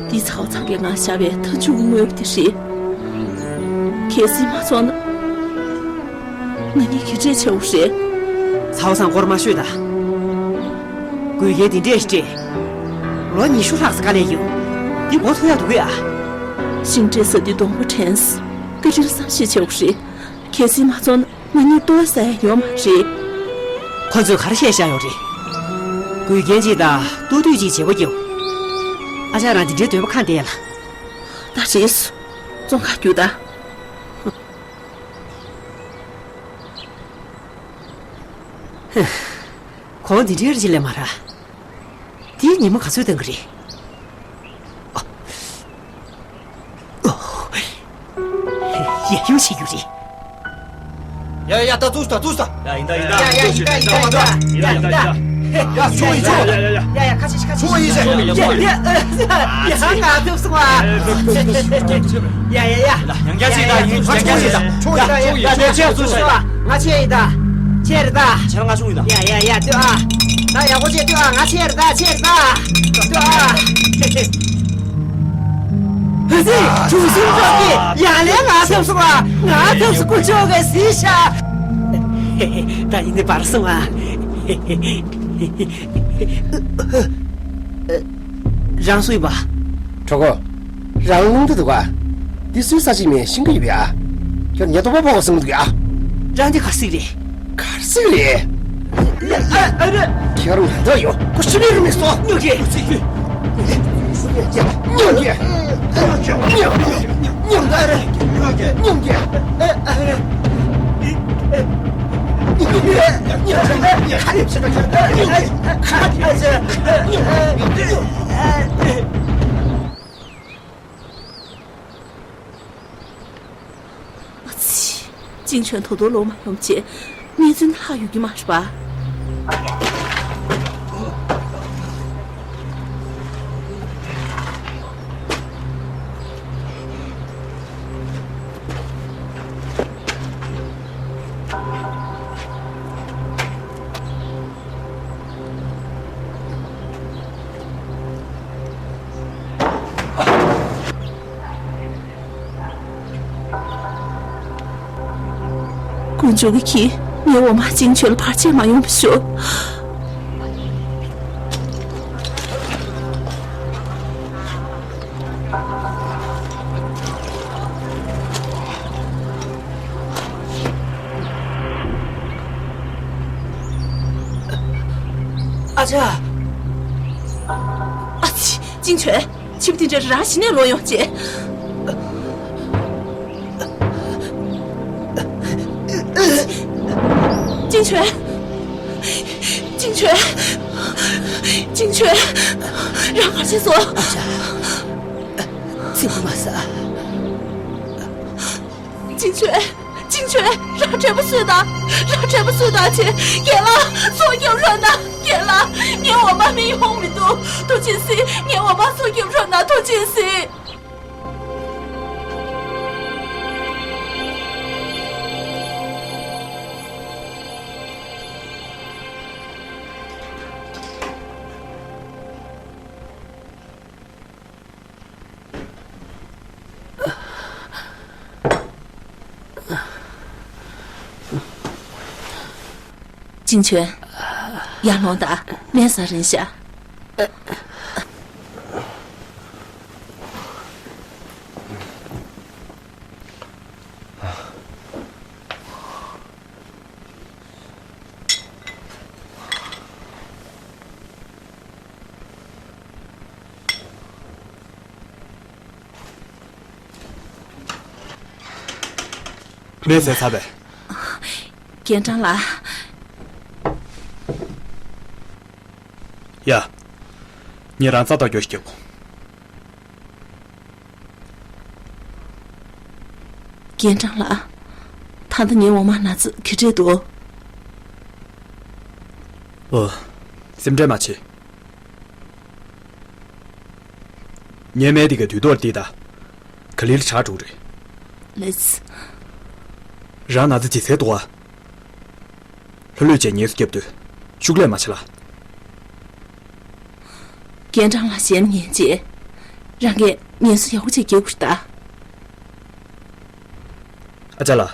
འདི་ཚ་བོ་ཚང་གིས་ང་བཞག་པའི་མཐའ་མཇུག་གི་དངོས་པོ་དེ་རེད། གལ་སྲིད་མ་བཙོང་ན། ང་གཉིས་ག་འདྲས་བྱེད་དགོས་རེད། ཚ་བོ་ཚང་སྐོར་མ་ཤོད་ད། དགོས་གལ་འདི་འདྲས་སྤྲད། ལོ་ཉི་ཤུ་ལྷག་ཙམ་དཀའ་ལས་ཁྱོན། འདི་འགོག་ཐུབ་ཡག་འདུག་གས་ཨ། ཤིང་འབྲས་ཟ་དུས་སྡོང་པོ་དྲན་སོང་། བཀའ་དྲིན་བསམ་ཤེས་བྱེད་དགོས་རེད། གལ་སྲིད་མ་བཙོང་ན་ང་གཉིས་ལྟོ་ཟ་ཡག་ཡོད་མ་རེད། ཁོ་ཚོས་ག་རེ་བཤད་བཞག་ཡོད་རེད། དགོས་གལ་ཅིག་དང་ལྟོ་དུས་ཅིག་བྱེད་པོ་སྐྱོ། ཨ་ཅག་རང་འདི་འདྲའི་འདོད་པ་ཁ་བདེ་ལ། ད་རེས་སུ། བཙོང་ཁ་རྒྱུག་ད། ཧུ། གོང་འདི་འདྲའི་རིགས་ལས་མ་ར། དེའི་ཉིན་མོ་ག་ཚོད་བཏང་གི་རེད། ཨོ། ཨོ། ཡ་ཡོ་ཞིག་ཡོད་རེད། ཡ་ཡ་ཡ། ད་ཚུགས་ད་ཚུགས་ད། ཡ་ཡིན་ད་ཡིན་ད། ཡ་ཡ་ཡིན་ད་ཡིན་ད་ཡིན་ད། ཡ་ཡིན་ད་ཡིན་ད། ཡ་ཡ་ཡ། ཆུ་ཡིན་ཆུ། ཡ་ཡ་ཡ། ཡ་ཡ། ཁ་ཤས་ཁ་ཤས། ཆུ་ཡིན་ཟེར། ཡ་ཡ་ཡ། ཡ་ང་ཐུབ་སོང་ཨ། ཡ་ཡ་ཡ། ཡང་བསྐྱར་ཞིག་ད་ཡིན། ཡང་བསྐྱར་ཞིག་ད། ཆུ་ཡིན་ད། ཆུ་ཡིན་ད། ཆུ་ཡིན་ད། ང་ཆེ་ཡིན་ད། ཆེ་རེད་ད། ཆེ་རེད་ད། ཆེ་རེད། ང་ཆུང་ཡིན་ད། ཡ་ཡ་ཡ། ལྟོས་ཨ། ད་ཡག་པོ་བྱས་ལྟོས་ཨ། ང་ཆེ་རེད་ད། ཆེ་རེད་ད། ལྟོས་ཨ། ཧི་སི། ཆུ་སྲིན་ཚོགས་ཀྱིས་ཡང་ལན་ང་ཐུབ་སོང་ཨ། ང་ཐུབ་སོང་། ཀུ་ཅོ་ག་སི་ཤ། ད་ཡིན་ནི་བར་སོང་ཨ། རང་སུ་ཡིན་པ། གྲོགས་པོ། རང་རླུང་རྟ་འདུག་ག། འདི་སུའི་ས་ཆ་ཡིན་མིན་ཤེས་ཀྱི་ཡོད་པས་ཨ། ཁྱོད་ཉེན་རྟོག་པ་ཕོག་ག་སོང་འདུག་ཡ། རང་འདི་ག་རེ་ཟིག་རེད། ག་རེ་ཟིག་རེད། ཨ་ཨ་རེད། ཁྱོད་ང་འདོད་ཡོད། ཁོ་ཤི་མི་རུ་མི་སོ། ཉོ་གི། ཉོ་གི། ཉོ་གི། ཉོ་གི། ཉོ་གི། ཨ་རེད། ཉོ་གི། ཉོ་གི། ཨ་རེད། ཨ་ཙི། ཅིང་ཆོན་ད་དུང་ལོག་མ་ཡོང་བྱས། གནས་ཚུལ་ལྷག་ཡོད་ཀྱི་མ་རེད་པ། དཀོན་མཆོག་གིས་ངའི་འོ་མ་ཅིང་ཆོན་ལ་བར་ཆད་མ་ཡོང་བ་ཤོག། ཨ་ཅག་ཨ་ཙི། ཅིང་ཆོན། ཆིབས་དེ་འདྲ་རང་གཞི་ནས་ལོག་ཡོང་བྱས། ཅིང་ཆོན། ཅིང་ཆོན། ཅིང་ཆོན། རང་ག་བྱས་སོང་། ཨ་ཅག་ཚིག་པ་མ་ཟ། ཅིང་ཆོན། ཅིང་ཆོན། རང་དྲན་པ་གསོས་དང་། རང་དྲན་པ་གསོས་དང་། ཅེ། རྒན་ལགས། སྲོག་སྐྱོབ་རོགས་གནང་། རྒན་ལགས། ངའི་འོ་མ་མི་ཡོང་མི་འདུག་ཐུགས་རྗེ་གཟིགས། ངའི་འོ་མ་སྲོག་སྐྱོབ་རོགས་གནང་། ཐུགས་རྗེ་གཟིགས། ཅིང་ཆོན། ཡར་ལོངས་དང་། སྨན་ཟ་རན་ཤག་སྨན་ཟས་ཚར་བས། རྒན་ཀྲང་ལགས། ཡ། ངས་རང་རྩ་ཐོག་སྐྱོ་ཞིག་རྒྱབ། རྒན་ཀྲང་ལགས། ད་ལྟ་ངའི་འོ་མ་ན་ཚ་ག་འདྲས་འདུག་ཨོ། སེམས་ཁྲལ་མ་བྱེད། ངའི་སྨན་འདི་ག་དུས་ཐོག་འདི་ད། ག་ལེར་དྲག་འགྲོ་གི་རེད། ལགས། རང་ན་ཚ་ཇེ་གསལ་འདུག་ཨ། ལྷོད་ལྷོད་བྱས་ངལ་གསོ་རྒྱབ་སྡོད། ཤུགས་ལས་མ་བྱེད་ལ། རྒན་ཀྲང་ལགས་ཞལ་ནས་ཉན་རྗེས། རང་གིས་ངལ་གསོ་ཡག་པོ་ཅིག་རྒྱག་དགོས་རེད་ད། ཨ་ཅག་ལགས།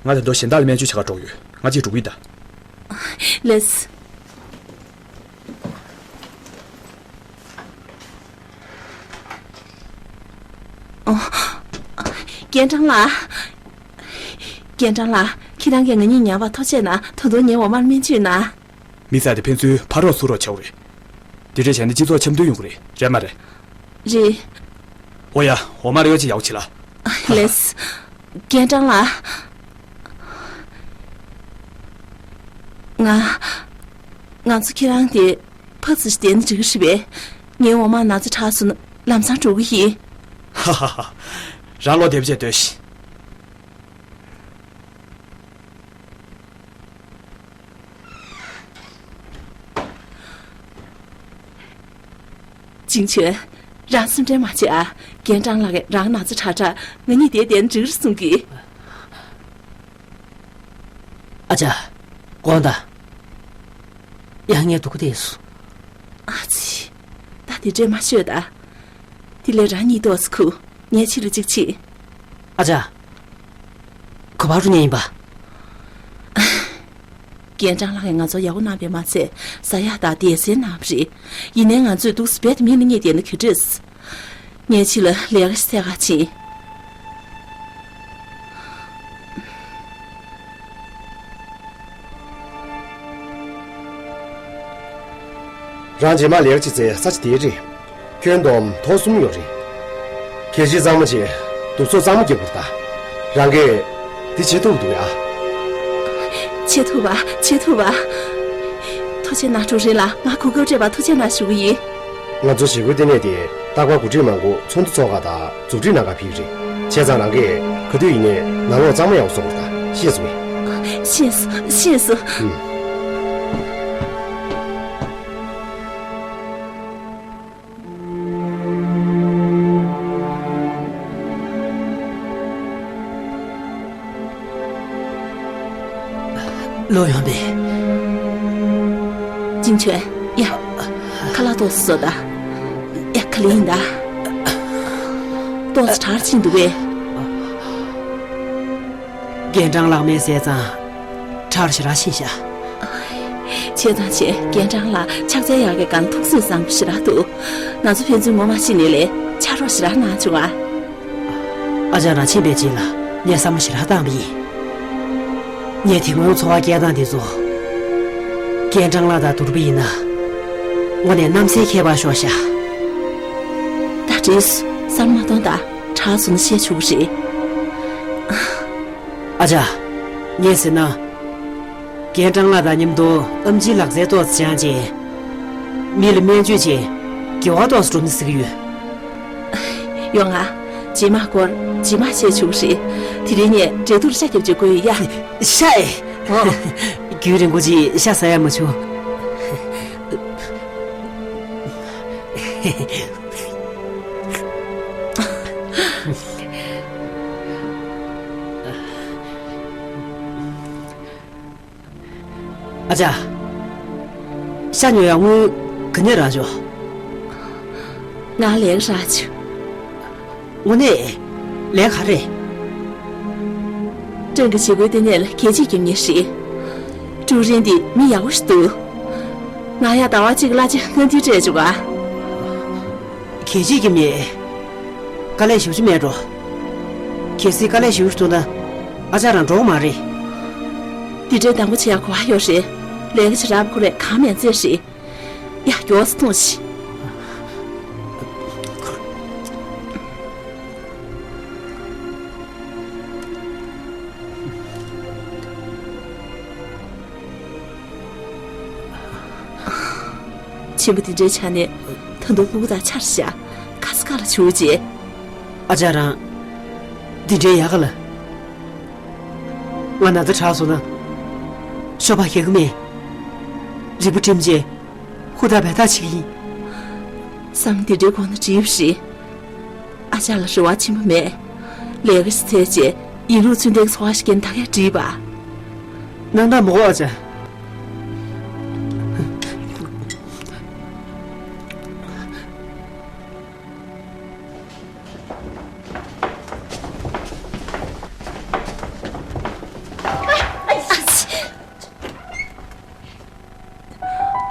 ང་ད་དུང་གཞན་དག་ལ་སྨན་བཅོས་བྱེད་གར་འགྲོ་གི་ཡོད། ང་གཅིག་འགྲོ་གི་ཡིན་ད། ལགས། ཨོ། རྒན་ཀྲང་ལགས། རྒན་ཀྲང་ལགས། ཁྱེད་རང་གིས་ང་གཉིས་ཉར་བར་ཐུགས་རྗེ་གནང་། ད་དུང་ངའི་འོ་མར་སྨན་བཅོས་གནང་། མི་ཟེར་དེ་ཕན་ཚུན་ཕར་རོགས་ཚུར་རོགས་བྱ་བ་རེད། དེ་འདྲ་བྱས་ན་སྤྱི་ཚོགས་འཆམ་མཐུན་ཡོང་གི་རེད། རེད་མ་རེད། རེད། ཨོ་ཡ། འོ་མ་རེ་བ་ཅིག་ཡག་པོ་བྱེད་ལ། ལགས། རྒན་ཀྲང་ལགས། ང་། ང་ཚོ་ཁྱེད་རང་དེ་ཕར་ཙམ་བསྡད་ན་འགྲིག་གི་རེད་པས། ངའི་འོ་མ་ན་ཚ་དྲག་སོང་ན་ལམ་སང་འགྲོ་གི་ཡིན། ཧ་ཧ་ཧ། རང་བློ་བདེ་པོ་བྱས་སྡོད་ཤིག་ཅིང་ཆོན། རང་སེམས་ཁྲལ་མ་བྱེད་ཨ། རྒན་ཀྲང་ལགས་ཀྱིས་རང་ན་ཚ་དྲག་དྲག་ང་གཉིས་དེར་བསྡད་ན་འགྲིག་རེད་གསུང་གི། ཨ་ཅག་དགོངས་དག་ཡང་ངས་སྡུག་པོ་བསྡད་སོང་། ཨ་ཙི། ད་དེ་འདྲས་མ་ཤོད་ད། དེ་ལས་རང་གཉིད་ཏོག་ཙམ་ཁུག་ངས་ཕྱི་ལ་གཅིག་ཕྱིན། ཨ་ཅག་ག་པར་འགྲོ་མཁན་ཡིན་པ། རྒན་ཀྲང་ལགས་ཀྱིས་ང་ཚོར་ཡག་པོ་གནང་བས་མ་ཚད། ཟ་ཡག་དང་བསྡད་སའི་གནང་བ་རེད། ཡིན་ནའི་ང་ཚོས་འདུག་སེ་རྦད་དེ་མི་ལ་གཉིད་བསྡད་ན་ག་འདྲས། ངས་ཕྱི་ལ་ལས་ཀ་ཞིག་འཚོལ་ག་ཕྱིན། རང་རྗེས་མ་ལས་ཀ་ཅིག་བཙལ་ས་ཆ་དེ་རེད། ཁྱོན་བསྡོམས་ཐོག་གསུམ་ཡོད་རེད། གལ་ཆེ་གཙང་མ་བྱས། གདུགས་ཚོགས་གཙང་མ་རྒྱག་དགོས་རེད་ད། རང་གིས་འདི་བྱེད་ཐུབ་འདུག་ཡ། བྱེད་ཐུབ་པ། བྱེད་ཐུབ་པ། ཐུགས་རྗེ་གནང་། ཀྲུའུ་རིན་ལགས། ང་གོ་སྐབས་སྤྲད་པར་ཐུགས་རྗེ་གནང་ཞུ་གི་ཡིན། ང་ཚོ་བྱེད་སྒོའི་ལྟེ་གནས་དེ་རྟག་པར་འགོ་ཁྲིད་མང་པོ་ཚོགས་འདུ་འཚོགས་ག་དང་མཛུབ་ཁྲིད་གནང་གར་ཕེབས་ཀྱི་རེད། བྱས་ཙང་རང་གིས་ག་དུས་ཡིན་ནའི་ནང་ལོགས་གཙང་མ་ཡག་པོ་བཟོ་དགོས་རེད་ད། ཤེས་སོང་ངས། ཤེས་སོང་། ཤེས་སོང་། ཨུམ། ལོ་ཡོང་པས། ཅིང་ཆོན། ཡ། ཁ་ལག་ཏོག་ཙམ་ཟོ་ད། ཡ། ཁ་ལེན་ཡིན་ད། ཏོག་ཙམ་དྲག་ཕྱིན་འདུག་པས། རྒན་ཀྲང་ལགས་སྨན་བཟས་ཙང་ཁྲག་ཞེ་དྲག་ཕྱིན་ཤག་བྱས་ཙང་བྱས། རྒན་ཀྲང་ལགས་ཕྱག་འཚལ་ཡག་གི་སྒང་ཐུགས་སེམས་བཟང་པོ་ཞེ་དྲག་འདུག་ང་ཚོ་ཕན་ཚུན་ངོ་མ་ཤེས་ནས་ལས་ཕྱག་རོགས་ཞེ་དྲག་གནང་བྱུང་ཨ། ཨ་ཅག་རང་ཕྱིན་པའི་རྗེས་ལ་ངས་བསམ་བློ་ཞེ་དྲག་བཏང་བ་ཡིན། ངས་དེ་སྔོན་འཚོ་བ་སྐྱེལ་སྟངས་དེ་ཚོ་རྒན་ཀྲང་ལགས་དང་བསྡུར་བ་ཡིན་ན། དངོས་གནས་གནམ་སའི་ཁྱད་པར་ཤོར་ཤག་ད་འགྲིག་སོང་། བསམ་བློ་མ་གཏོང་ད། དྲག་སོང་ན་བཤད་ཆོག་གི་རེད། ཨ་ཅག་ངས་ཟེར་ན། རྒན་ཀྲང་ལགས་དང་མཉམ་དུ་ཨེམ་ཆིའི་ལག་རྩལ་ཏོག་ཙམ་སྦྱངས་རྗེས། མི་ལ་སྨན་བཅོས་བྱས། དགེ་བ་ཏོག་ཙམ་འགྲོ་ན་ཟེར་གྱི་ཡོད། ཡོང་ང་། རྗེས་མ་སྐོར་རྗེས་མ་བཤད་ཆོག་གི་རེད། དེ་རིང་ངས་འབྲས་ཐུར་ཤ་རྒྱབ་ཅིག་བསྐོལ་ཡོད་ཡ། ཤ་ཨེ། ཨོ། རྒྱུན་རིང་པོ་ཅིག་ཤ་ཟ་ཡ་མ་བྱུང་། ཨ་ཅག་ཤ་ཉོ་ཡག་དངུལ་ག་ནས་རག་ཆོག་ང་ལས་ཀ་རག་ཆོག་དངོས་གནས། ལས་ག་རེད། ཀྲེང་གི་བྱེད་སྒོའི་ལྟེ་གནས་ལ་གད་ཕྱིས་རྒྱབ་མཁན་ཞིག་ཀྲུའུ་རེན་འདི་མི་ཡག་པོ་ཞིག་འདུག་ང་ཡང་ཟླ་བ་གཅིག་གི་གླ་ཆ་ལྔ་བདུན་སྤྲད་ཆོག་ག་གད་ཕྱིས་རྒྱབ་མཁན། དཀའ་ལས་ཞེ་པོ་ཅིག་མེད་འགྲོ། གལ་སྲིད་དཀའ་ལས་ཞེ་པོ་ཞིག་ཐུག་ན། ཨ་ཅག་རང་འགྲོ་གི་མ་རེད། འདི་འདྲའི་འདང་པོ་བྱེད་ཡག་གོ་བ་ཡོད་རེད། ལས་ཀ་བྱེད་རག་པ་ཁོ་རས་གང་མེད་ཚད་རེད། ཡ། མགྱོགས་སེ་འཐུང་ཤིག་ཆེན་པོ་དེ་འདྲའི་ཆ་ནས་ད་དུང་སྤུ་གུ་དང་ཆར་བཞག་ཁ་ས་ཁ་ལ་བྱུག་རྗེས། ཨ་ཅག་རང་འདི་འདྲའི་ཡག་ག་ལ། ང་ན་ཚ་དྲག་སོང་ན་ཤོ་པ་རྒྱག་གི་མེད། རིལ་བུ་བསྒྲིམས་རྗེས་ཧུར་ཐག་འབད་ཐག་བྱེད་ཀྱི་ཡིན། བསམ་འདི་འདྲའི་གོང་ན་འགྲིག་པ་རེད། ཨ་ཅག་ལ་རེ་བ་ཆེན་པོ་མེད། ལས་ཀ་ཞིག་འཚོལ་རྗེས་ཡིན་ལུགས་ཚུལ་ལྡན་གྱི་འཚོ་བ་ཞིག་སྐྱེལ་ན་ད་གས་འགྲིག་པ། སྣང་དག་མ་གོ་ཨ་ཅག་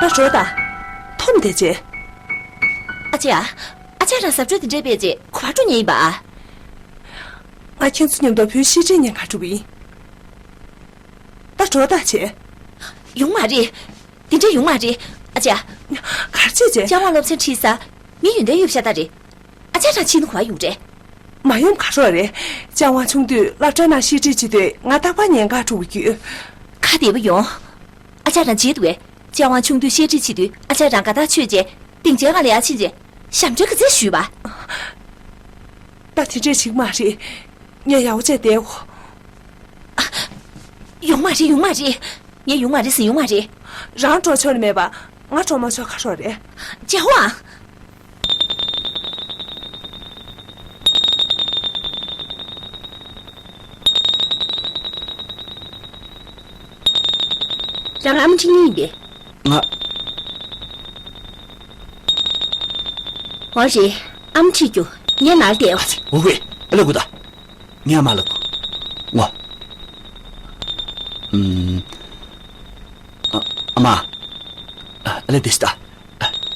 ད་འགྲོ་ད། འཐོམ་བསྡད་རྗེས། ཨ་ཅེ་ཨ། ཨ་ཅག་རང་གཟབ་མཆོར་དེ་འདྲས་སྤེལ་རྗེས་ག་པར་འགྲོ་མཁན་ཡིན་པ། ང་ཁྱེད་ཚོ་མཉམ་དུ་བོད་བཤད་གྲྭའི་ཉེན་ཁར་འགྲོ་གི་ཡིན། ད་འགྲོ་ད་བྱེད། ཡོང་མ་རེད། དེ་འདྲས་ཡོང་མ་རེད། ཨ་ཅག་ག་རེ་བྱས་རྗེས། ལྕང་དབང་སློབ་ཚན་ཁྲིད་ས། མི་ཡོན་ཏན་གཡུག་བཞག་ད་རེད། ཨ་ཅག་རང་ཕྱིན་ན་ག་པར་ཡོང་རེད། མ་ཡོང་ག་རེ་རེད། ལྕང་དབང་ཆུང་དུས་སློབ་གྲྭ་ནང་བཤད་ཁྲིད་བྱེད་དུས་ང་རྟག་པར་ཉེན་ཁར་འགྲོ་གི་ཡོད། ཁ་བདེ་པོ་ཡོང་། ཨ་ཅག་རང་བརྗེད་འདུག་གས། ལྕང་དབང་ཆུང་དུས་བཤད་ཁྲིད་བྱེད་དུས་ཨ་ཅག་རང་དགའ་ཐག་ཆོད་རྗེས་སྡིངས་ཆའི་སྒང་ལ་ཡར་ཕྱིན་རྗེས་ཞབས་འདྲེན་ག་ཚད་ཞུས་པ། ད་དེ་འདྲས་ཞིག་མ་རེད། ངས་ཡག་པོ་བྱས་བསྡད་གོ། ཡོང་མ་རེད། ཡོང་མ་རེད། ངས་ཡོང་མ་རེད་ཟེར། ཡོང་མ་རེད། རང་འགྲོ་ཆོག་ནི་མེད་པ། ང་འགྲོ་མ་ཆོག་ག་རེ་རེད། ལྕང་དབང་། རང་ཨ་མ་ཁྲིད་མཁན་ཡིན་པས། ང་། འོ་རེད། ཨ་མ་ཁྲིད་རྒྱུ། ངས་ནང་ལ་བསྡད། ཨ་ཙི། འོ་ཧུའེ། ཨ་ལས་ཁུ་ད། ངས་ཨ་མ་ལ་ཁུ། ངོ་། ཨུམ། ཨ་ཨ་མ། ཨ་ལས་བདེ་ཤི་ད།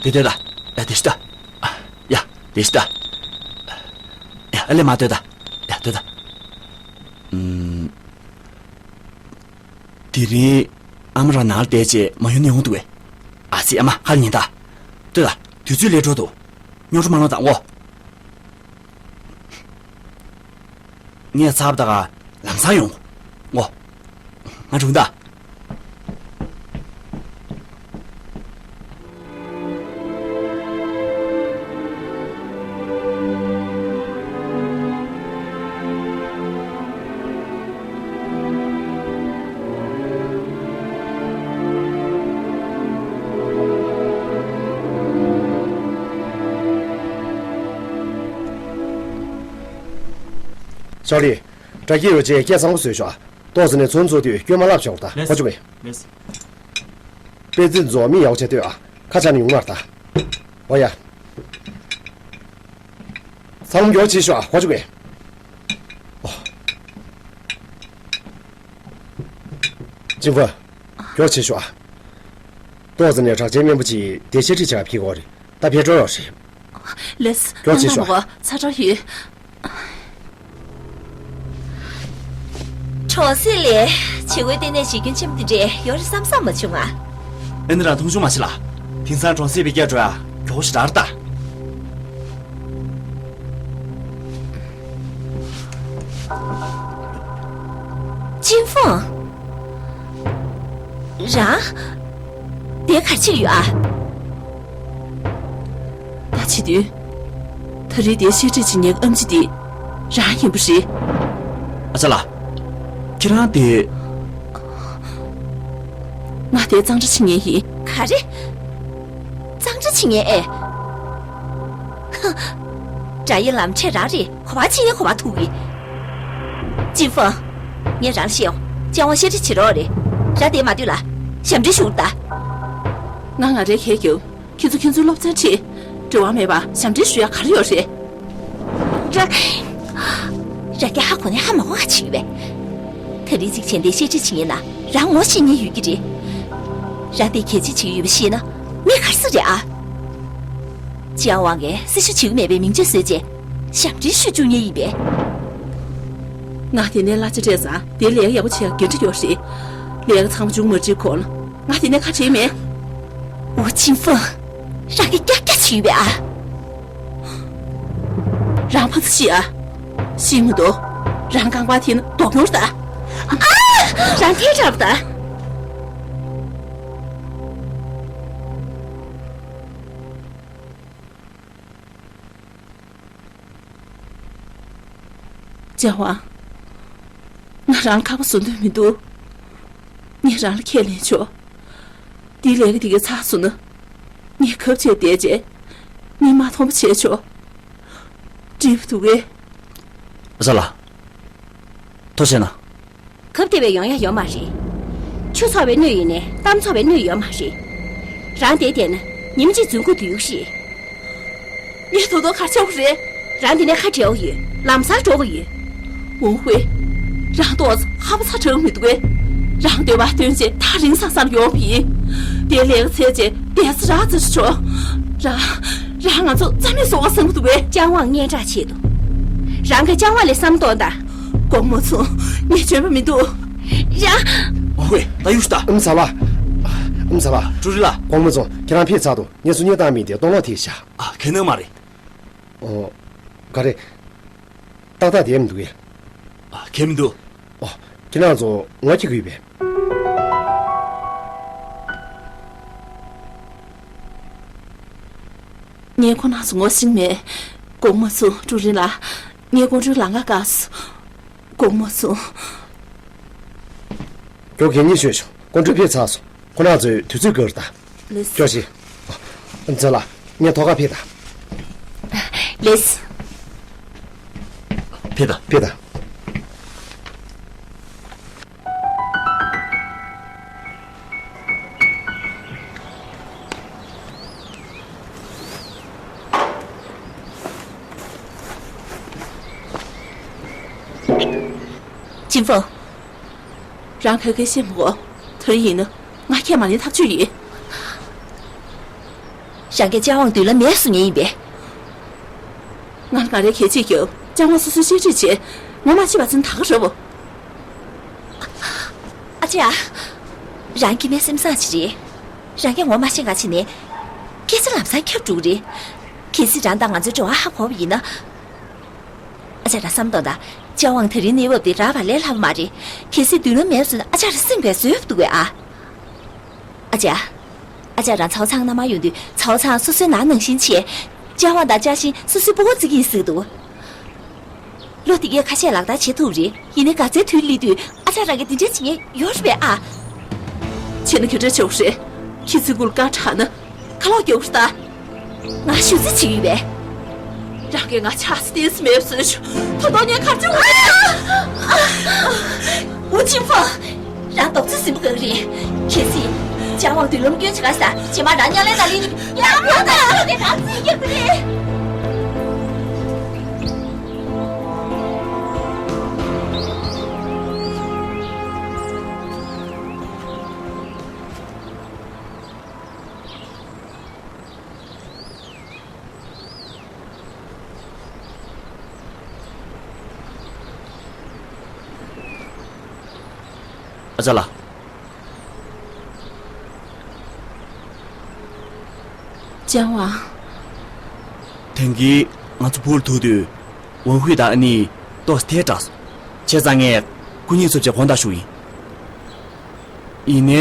བདེ་བདེ་ད། ཡ་བདེ་ཤི་ད། ཡ་བདེ་ཤི་ད། ཡ་ཨ་ལས་མ་སྡོད་ད། ཡ་སྡོད་ད། ཨུམ། དེ་རིང་ཨ་མ་རང་ནང་ལ་བསྡད་རྗེས་མ་ཡུན་ནས་ཡོང་འདུག་གས། ཨ་ཙི། ཨ་མ་ཁ་ལ་ཉན་ད། ལྟོས་ད། དུས་ཚོད་སླེབས་འགྲོ་འདུག་སྨྱོ་འཁྲུ་མ་ལངས་དང་ངོ་། ངས་ཚར་བ་ད་ག་ལམ་སང་ཡོང་ངོ་། ང་འགྲོ་གི་ད། ཞའོ་ལི། དྲ་རྒྱའི་ཡོ་ཆས་སྐད་གཙང་པོ་བཟོས་ཤོག་ཏོག་ཙམ་ནས་ཚོང་འཚོགས་དུས་སྐྱོན་མ་ལབ་བྱུང་ད། ལེས། ཧོ་ཅུ་གི། ལེས། པེ་ཙི་ཚོ་མི་ཡག་པོ་བྱས་ལྟོས་ཨ། ཁ་ཆག་ནས་ཡོང་མ་རེད་ད། འོ་ཡ། ཚང་མ་མགྱོགས་བྱེད་ཤོག་ཨ། ཧོ་ཅུ་གི། ཨོ། ཅིན་ཧྥུ། མགྱོགས་བྱེད་ཤོག་ཨ། ཏོག་ཙམ་ནས་གྲགས་ཅན་སྨན་པ་ཅིག་བདེ་ཤ་ཁྲིད་བྱ་བ་ཕྱིན་གྱི་ཡོད་རེད། ད་ཕེབས་འགྲོ་ཡོད་རེད། ལེས། གྲོགས་བྱེད་ཤོག་ཨ། ཚ་གྲང་ཡོད། གྲོང་གསེབ་ལས་བྱེད་སྒོའི་ལྟེ་གནས་ཞིག་རྒྱུན་ཆེན་པོ་འདི་འདྲས་ཡོད་རེད་བསམ་བསམ་མ་བྱུང་ང་། ཨེ་ནི་རང་མཐོང་ཆུང་མ་བྱེད་ལ། དེང་སང་གྲོང་གསེབ་འཕེལ་རྒྱས་འགྲོ་ཡ་མགྱོགས་པོ་ཞེ་དྲག་རེད་ད། ཅིན་ཧྥང་། རང་། དེ་ག་རེ་བྱེད་ཀྱི་ཡོད་ཨ། བྱེད་དུས། ད་རེས་དེའི་བཤད་ཁྲིད་བྱེད་མཁན་ཨམ་ཆི་དེ་རང་ཡིན་པ་རེད། ཨ་ཅག་ལགས། ཁྱེད་རང་དེ། ང་དེ་གཙང་སྦྲ་བྱེད་མཁན་ཡིན། ག་རེ། གཙང་སྦྲ་བྱེད་མཁན་ཨེ། ཧ། དགྲ་ཡི་ལམ་ཁྲིད་རང་རེད། གོ་བ་ཕྱིན་ཡ་གོ་བ་ཐུག་གི། ཅིན་ཧྥང་། ངས་རང་ལ་བཤད་ཡོང་། ཅང་ཝང་བཤད་ཁྲིད་བྱེད་རོགས་རེད། རང་དེ་མ་སྡོད་ལ། ཞབས་འདྲེན་ཞུ་ད། ང་ང་རའི་ཁྱེད་ཀྱིས། ཁྱེད་ཚོ་ཁྱེད་ཚོའི་སློབ་ཚན་ཁྲིད། འབྲེལ་བ་མེད་པ་ཞབས་འདྲེན་ཞུ་ཡ་ག་རེ་ཡོད་རེད། ར། ར་རྒྱ་ཧ་གོ་ནས་ཧ་མ་གོ་ང་བྱེད་ཡོད་པས། ད་རིང་གཅིག་བྱས་འདི་བཤད་ཁྲིད་བྱེད་ངེས་ན་རང་ངོ་ཤེས་ཉེན་ཡོད་ཀྱི་རེད། ར་དེ་གལ་ཆེ་བྱེད་ཡོད་པ་ཤེས་ན་མི་ག་རེ་ཟེར་རེད་ཨ། ཅང་ཝང་གིས་སྲི་ཞུ་བྱེད་ཀྱི་མེད་པའི་མིང་བརྗོད་བཟོས་རྗེས་ཞབས་འདྲེན་ཞུ་བཅུག་ཉེན་ཡིན་པས། ང་དེ་ནས་གླ་ཆ་སྤྲད་ཙང་དེ་ལས་ཡག་པོ་བྱེད་ཡག་འགན་འཁྲི་ཡོད་རེད། ལས་ཀ་ཚང་མ་བྱུང་མ་བྱེད་གོང་ལ། ང་དེ་ནས་ཁ་བྲལ་མེད། ཝུ་ཆིང་ཧྥང་། རང་གི་ཀྱག་ཀྱག་བྱེད་པས་ཨ། རང་ཕ་ཚ་ཤི་ཨ། ཤི་མི་འདུག་རང་རྐང་པ་དེ་ནི་རྡོག་ཡོར་ད། ཨ། རང་ཐལ་དྲགས་ད། ཅང་ཝང་། ང་རང་ལ་ཁག་པོ་བཟོ་འདོད་མི་འདུག་ངས་རང་ལ་ཁས་ལེན་ཆོག་འདིའི་ལས་ཀ་འདི་གའི་ཚར་སོང་ན། ངས་གབ་བྱས་བསྡད་རྗེས། མིག་མ་མཐོང་པ་བྱས་ཆོག་འགྲིག་པ་འདུག་གས། ཨ་ཅག་ལགས། ཐུགས་རྗེ་གནང་། གབ་བསྡད་པའི་ཡོང་ཡ་ཡོད་མ་རེད། ཆུ་ཚོར་བའི་སྣོད་ཡིན་ནས་གཏམ་ཚོར་བའི་སྣོད་ཡོད་མ་རེད། རང་དེ་བསྡད་ན་ཉིན་གཅིག་རྫུན་སྐུ་དུ་ཡུག་ཤི། ངས་ད་དུང་ག་རེ་བྱ་དགོས་རེད། རང་འདི་ནས་ཁ་བྲལ་དགོས་ཡོད། ལམ་སང་འགྲོ་དགོས་ཡོད། ཝུང་ཧུའེ། རང་ཏོག་ཙམ་ཧ་པ་ཚ་དྲགས་མི་འདུག་གས། རང་འདོད་པ་འདོན་བྱས་ཐག་རིང་ས་སར་ཡོང་བ་ཡིན། དེ་ལས་ཀ་ཚར་རྗེས་བསྡད་ས་རག་ཙམ་ཞིག་ཆོག་རང་། རང་ང་ཚོ་རྩ་མེད་བཟོ་བ་བསམ་གྱི་འདུག་གས། ཅང་ཝང་སྙན་གྲགས་ཆེད་དུ། རང་གིས་ཅང་ཝང་ལ་བསམ་གཏོང་དང་། དགོངས་མ་ཚོམས། ངས་འཇོན་པ་མི་འདུག་རང་། ཝུང་ཧུའེ། ད་གཡུག་ཞུ་ད། ཨམ་ཚ་ལགས། ཨམ་ཚ་ལགས། ཀྲུའུ་རིན་ལགས། དགོངས་མ་ཚོམས། ཁྱེད་རང་ཕེབས་ཚར་འདུག་ངས་སུ་ཉེ་བཏང་མི་དེ་སྟོང་ལོག་ཐེབས་ཤག་ཨ། གལ་གནང་མ་རེད། ཨོ། ག་རེ། ཏག་ཏག་བསྡད་མི་འདུག་གས། ཨ། གལ་མི་འདུག་ཨོ། ཁྱེད་རང་ཚོ་ངོ་ཁྱི་གུས་པས། ངས་ཁོ་རང་ཚོ་ངོ་ཤེས་མེད། དགོངས་མ་ཚོམས་ཀྲུའུ་རིན་ལགས། ངས་ཀོང་ཀྲུའུ་ལམ་ཁ་བཀག་སོང་། དགོངས་མ་ཚོམས། ཁྱོད་གད་སྙིགས་ཤོད་ཤོག་ཀོང་ཀྲུའུ་ཕེབས་ཚར་སོང་། ཁོ་རང་ཚོས་དུས་ཚོད་འགོར་ད། ལགས་སོ། ཁྱོད་ཤི། ཨ། ཨམ་ཚ་ལགས། ངས་ཐོག་ཁར་ཕེབས་དང་། ལགས་སོ། ཕེབས་དང་། ཕེབས་དང་། ཅིན་ཧྥང་། རང་ག་གེ་ཤེས་མི་དགོས། དོན་ཡིན་ན་ང་ཁས་མ་ལེན་ཐག་ཆོད་ཡིན། རང་གིས་ཅང་ཝང་མདུན་ལམ་མེད་བཟོ་མཁན་ཡིན་པས། ང་ང་རའི་གལ་ཆེ་རྒྱུ་ཅང་ཝང་སོ་སོའི་བཤད་ཁྲིད་བྱས། ངོ་མ་ཤེས་པ་ཚོ་ད་ག་རེད་བོ། ཨ་ཅེ་ཨ། རང་གི་མེད་སེམས་བཟང་ཅིག་རེད། རང་གིས་ངོ་མ་ཤེས་ག་ཕྱིན་ནས། སྐད་ཆ་ལམ་སང་ཁྱབ་འགྲོ་གི་རེད། གལ་སྲིད་རང་དང་ང་ཚོའི་འབྲེལ་བ་ཧ་གོ་བ་ཡིན་ན། ཨ་ཅག་རང་བསམ་གཏོང་དང་། ཅང་ཝང་དེ་རིང་གནས་བབ་དེ་རག་པ་ལས་སླ་པོ་མ་རེད། གལ་སྲིད་མདུན་ལམ་མེད་སོང་ན་ཨ་ཅག་རང་སེམས་པས་བཟོད་པ་འདུག་གས་ཨ། ཨ་ཅག་ཨ་ཅག་རང་ཚའོ་ཚང་མནའ་མར་ཡོང་དུས་ཚའོ་ཚང་སོ་སོའི་ནང་ནང་བཞིན་བྱས། ཅང་ཝང་དང་ཅང་ཤིན་སོ་སོའི་སྤུ་གུ་བརྩི་གི་ཡིན་ཟེར་གི་འདུག་ལོ་འདི་གས་ཁ་ཤས་ལག་བསྟར་བྱེད་ཐུབ་རེད། ཡིན་ནའི་ག་ཚོད་དུས་སླེབས་དུས་ཨ་ཅག་རང་གིས་འདི་འདྲ་བྱེད་ཉེན་ཡོད་རེད་པས་ཨ། བྱས་ན་ག་འདྲ་བྱེད་དགོས་རེད། ཁྱི་ཚེ་གུར་དཀར་དྲགས་ན། ཁ་ལོག་རྒྱག་ད། ང་ཞུ་རྩིས་བྱེད་ཀྱི་ཡོད་པས། རང་གིས་ང་ཆགས་སུ་བསྟན་སྲིད་མེད་བཟོས་ཆོག་ད་དུང་ངས་གར་བྱུང་བ་རེད། ཝུ་ཆིང་ཧྥང་། རང་རྡོག་རྩ་ཟིན་པོ་གང་རེད། གལ་སྲིད། ཅང་ཝང་མདུན་ལམ་སྐྱོན་བྱེད་ག་ས་རྗེས་མ་རང་མཉམ་ལས་ན་ལིན་ཡང་ཡང་དང་ཡང་དེ་རང་རྩིས་རྒྱག་གི་རེད། ཨ་ཅག་ལགས། ཅང་ཝང་། དེང་གི་ང་ཚོ་བུ་ལ་ཐུག་དུས། ཝང་ཧུའེ་དང་ཨ་ནི་ཏོག་ཙམ་ཐལ་དྲགས་སོང་། བྱས་ཙང་ངས་སྐུ་ཉིད་ཚོ་བྱས་དགོངས་དག་ཞུ་ཡིན། ཡིན་ནའི།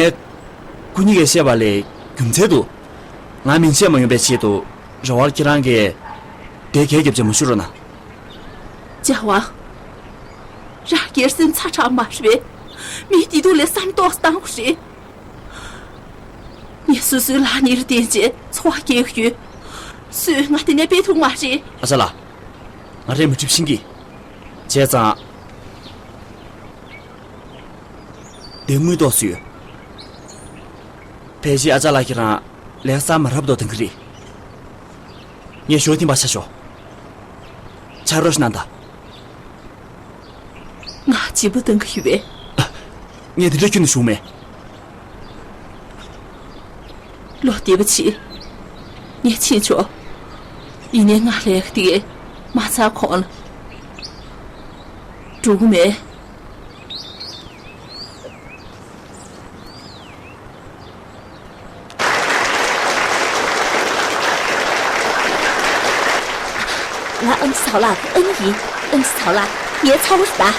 སྐུ་ཉིད་ཀྱིས་བཤད་པ་ལས་རྒྱུ་མཚན་འདུག་ང་མིང་ཆད་མ་ཡོང་པའི་ཆེད་དུ། རེ་བར་ཁྱེད་རང་གིས་དེ་གས་རྒྱབ་བྱ་མ་ཞུ་རོགས་གནང་། ཅག་ཝང་། རང་སྒེར་སེམས་ཚ་དྲགས་མ་རེད་པས། མིའི་བདེ་སྡུག་ལ་བསམ་ཏོག་ཙམ་བཏང་དགོས་རེད། ངས་སོ་སོའི་ལག་གཉིས་རེ་བསྟན་བྱས་འཚོ་བ་སྐྱེལ་གྱི་ཡོད། སུས་ང་དེ་ནས་སྤེལ་ཐུབ་མ་རེད། ཨ་ཅག་ལགས། ང་རེད་མི་འགྲིག་ཤིང་གི། བྱས་ཙང་། དེ་དངུལ་ཏོག་ཙམ་ཡོད། ཕལ་ཆེར་ཨ་ཅག་ལགས་ཁྱེད་རང་ལས་ས་མ་རབ་ཏོག་དང་གི་རེད། ངས་ཞོ་ཐིམ་པ་ཆ་ཞོ། ཆ་རོགས་ཤིག་གནང་དང་། ང་སྦྱིན་པ་གཏང་གི་ཡོད་པས། ངས་དེ་འདྲ་ཁྱོན་ནས་ཞུ་མེད། ལོ་བདེ་པོ་བྱེད། ངས་ཕྱིན་ཆོག་ཡིན་ནའི་ང་ལས་ཀ་དེ་མ་ཚར་གོང་ལ། འགྲོ་གི་མེད། ང་ཨམ་ཆི་ཚའོ་ལགས་ཀྱི་ཨ་ནེ་ཡིན། ཨམ་ཆི་ཚའོ་ལགས་ངའི་ཚ་བོ་རེད་པ།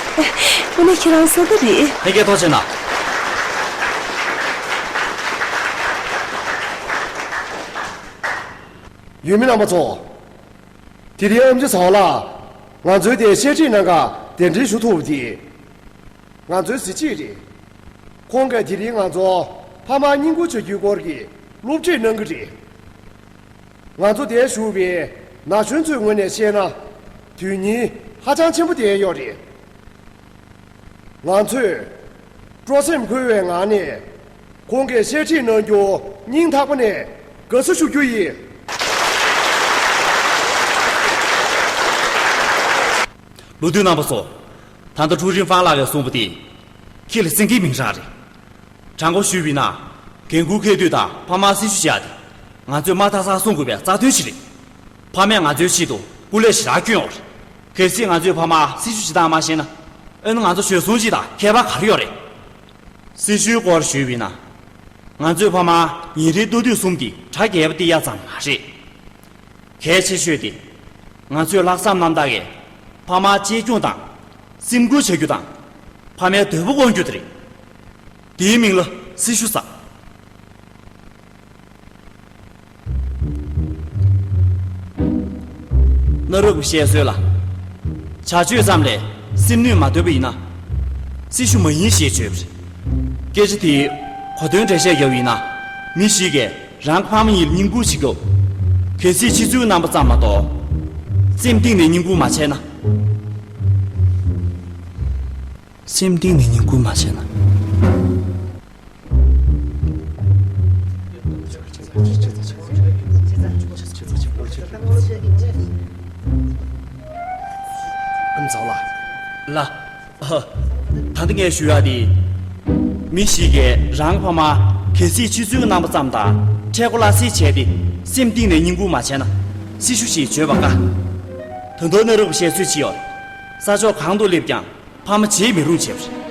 དངོས་གནས་ཁྱེད་རང་བཟང་པོ་རེད། ལྷན་རྒྱས་ཐུགས་རྗེ་གནང་། ཡུལ་མི་རྣམ་པ་ཚོ། དེ་རིང་ཨམ་ཆི་ཚའོ་ལགས་ང་ཚོའི་དེར་བཤད་ཁྲིད་གནང་གར་གདན་འདྲེན་ཞུ་ཐུབ་པ་དེ། ང་ཚོའི་གཟི་བརྗིད་རེད། ཁོང་གིས་དེ་རིང་ང་ཚོ་ཕ་མར་བསྙེན་བཀུར་བྱ་རྒྱུའི་སྐོར་གྱི་སློབ་ཁྲིད་གནང་གི་རེད། ང་ཚོ་འདིར་བཞུགས་པའི་ན་གཞོན་ཚོའི་ངོས་ནས་བཤད་ན། དོན་སྙིང་ཧ་ཅང་ཆེན་པོ་ལྡན་ཡོད་རེད། ང་ཚོས་སྤྲོ་སེམས་འཁོལ་བའི་ངང་ནས་ཁོང་གིས་བཤད་ཁྲིད་གནང་རྒྱུ་སྙིང་ཐག་པ་ནས་དགའ་བསུ་ཞུ་རྒྱུ་ཡིན། ལོ་དུས་རྣམ་པ་ཚོ། ད་ལྟ་ཀྲུའུ་རིན་ཧྥང་ལགས་ཀྱིས་གསུངས་པ་དེ། ཁྱེད་ལ་སེང་གེའི་མིང་རང་རེད། དྲང་པོ་ཞུས་པ་ཡིན་ན། འགན་ཁུར་འཁྱེར་དུས་དང་ཕ་མར་སྲི་ཞུ་བྱེད་ཡ་དེ། ང་ཚོས་མ་མཐའ་སར་སྲུང་དགོས་པའི་རྩ་དོན་ཞིག་རེད། ཕ་མས་ང་ཚོའི་ཆེད་དུ་སྐུ་ལས་ཞེ་དྲག་བསྐྱོན་ཡོད་རེད། གལ་སྲིད་ང་ཚོའི་ཕ་མར་སྲི་ཞུ་བྱེད་སྟངས་མ་ཤེས་ན། ཨ་ནི་ང་ཚོ་བྱོལ་སོང་ཅིག་དང་ཁྱད་པར་ག་རེ་ཡོད་རེད། སྲི་ཞུའི་སྐོར་ཞུས་པ་ཡིན་ན། ང་ཚོའི་ཕ་མར་ཉིན་རེའི་ལྟོ་དུས་གསུམ་དེ་གྲ་རྒྱས་པ་སྟེར་ཡ་ཙམ་མ་རེད། གལ་ཆེ་ཤོས་དེ། ང་ཚོས་ལྷག་བསམ་རྣམ་དག་གིས་ཕ་མར་གཅེས་སྐྱོང་དང་། སེམས་ཁུར་བྱ་རྒྱུ་དང་། ཕ་མའི་འདོད་པ་སྐོང་རྒྱུ་དེ་རེད། དེའི་མིང་ལ་སྲི་ཞུ་ཟེར། གནའ་རབས་ཀྱི་བཤད་སྲོལ་ལ། བྱ་སྤྱོད་ཙམ་ལས་སེམས་ནུས་མ་ཐོན་པ་ཡིན་ན། སྲི་ཞུ་མ་ཡིན་ཞེས་བརྗོད་པ་རེད། སྐད་ཆ་དེ་གོ་དོན་འགྲེལ་བཤད་བརྒྱབ་པ་ཡིན་ན། མི་ཞིག་གིས་རང་གི་ཕ་མ་གཉིས་ལ་བསྙེན་བཀུར་བྱེད་སྐབས། གལ་སྲིད་ཕྱི་ཚུལ་རྣམ་པ་ཙམ་མ་གཏོགས། སེམས་གཏིང་ནས་བསྙེན་བཀུར་མ་བྱས་ན། སེམས་གཏིང་ནས་བསྙེན་བཀུར་མ་བྱས་ན། ཨམ་ཚའོ་ལགས། ལགས། ཨ། ད་ལྟ་ངས་ཞུ་ཡག་དེ། མི་ཞིག་གིས་རང་གི་ཕ་མ་གལ་སྲིད་ཕྱི་ཚུལ་གྱི་རྣམ་པ་ཙམ་དང་འཕྲད་སྒོ་སླ་བསྲེ་བྱས་ཏེ་སེམས་གཏིང་ནས་བསྙེན་བཀུར་མ་བྱས་ན་སྲི་ཞུ་ཞེས་བརྗོད་པ་དཀའ། ད་དུང་གནའ་རབས་ཀྱི་བཤད་སྲོལ་ཅིག་ཡོད་རེད། ས་ཕྱོགས་གང་དུ་སླེབས་ཀྱང་ཕ་མ་བརྗེད་མི་རུང་བྱས་པ་རེད།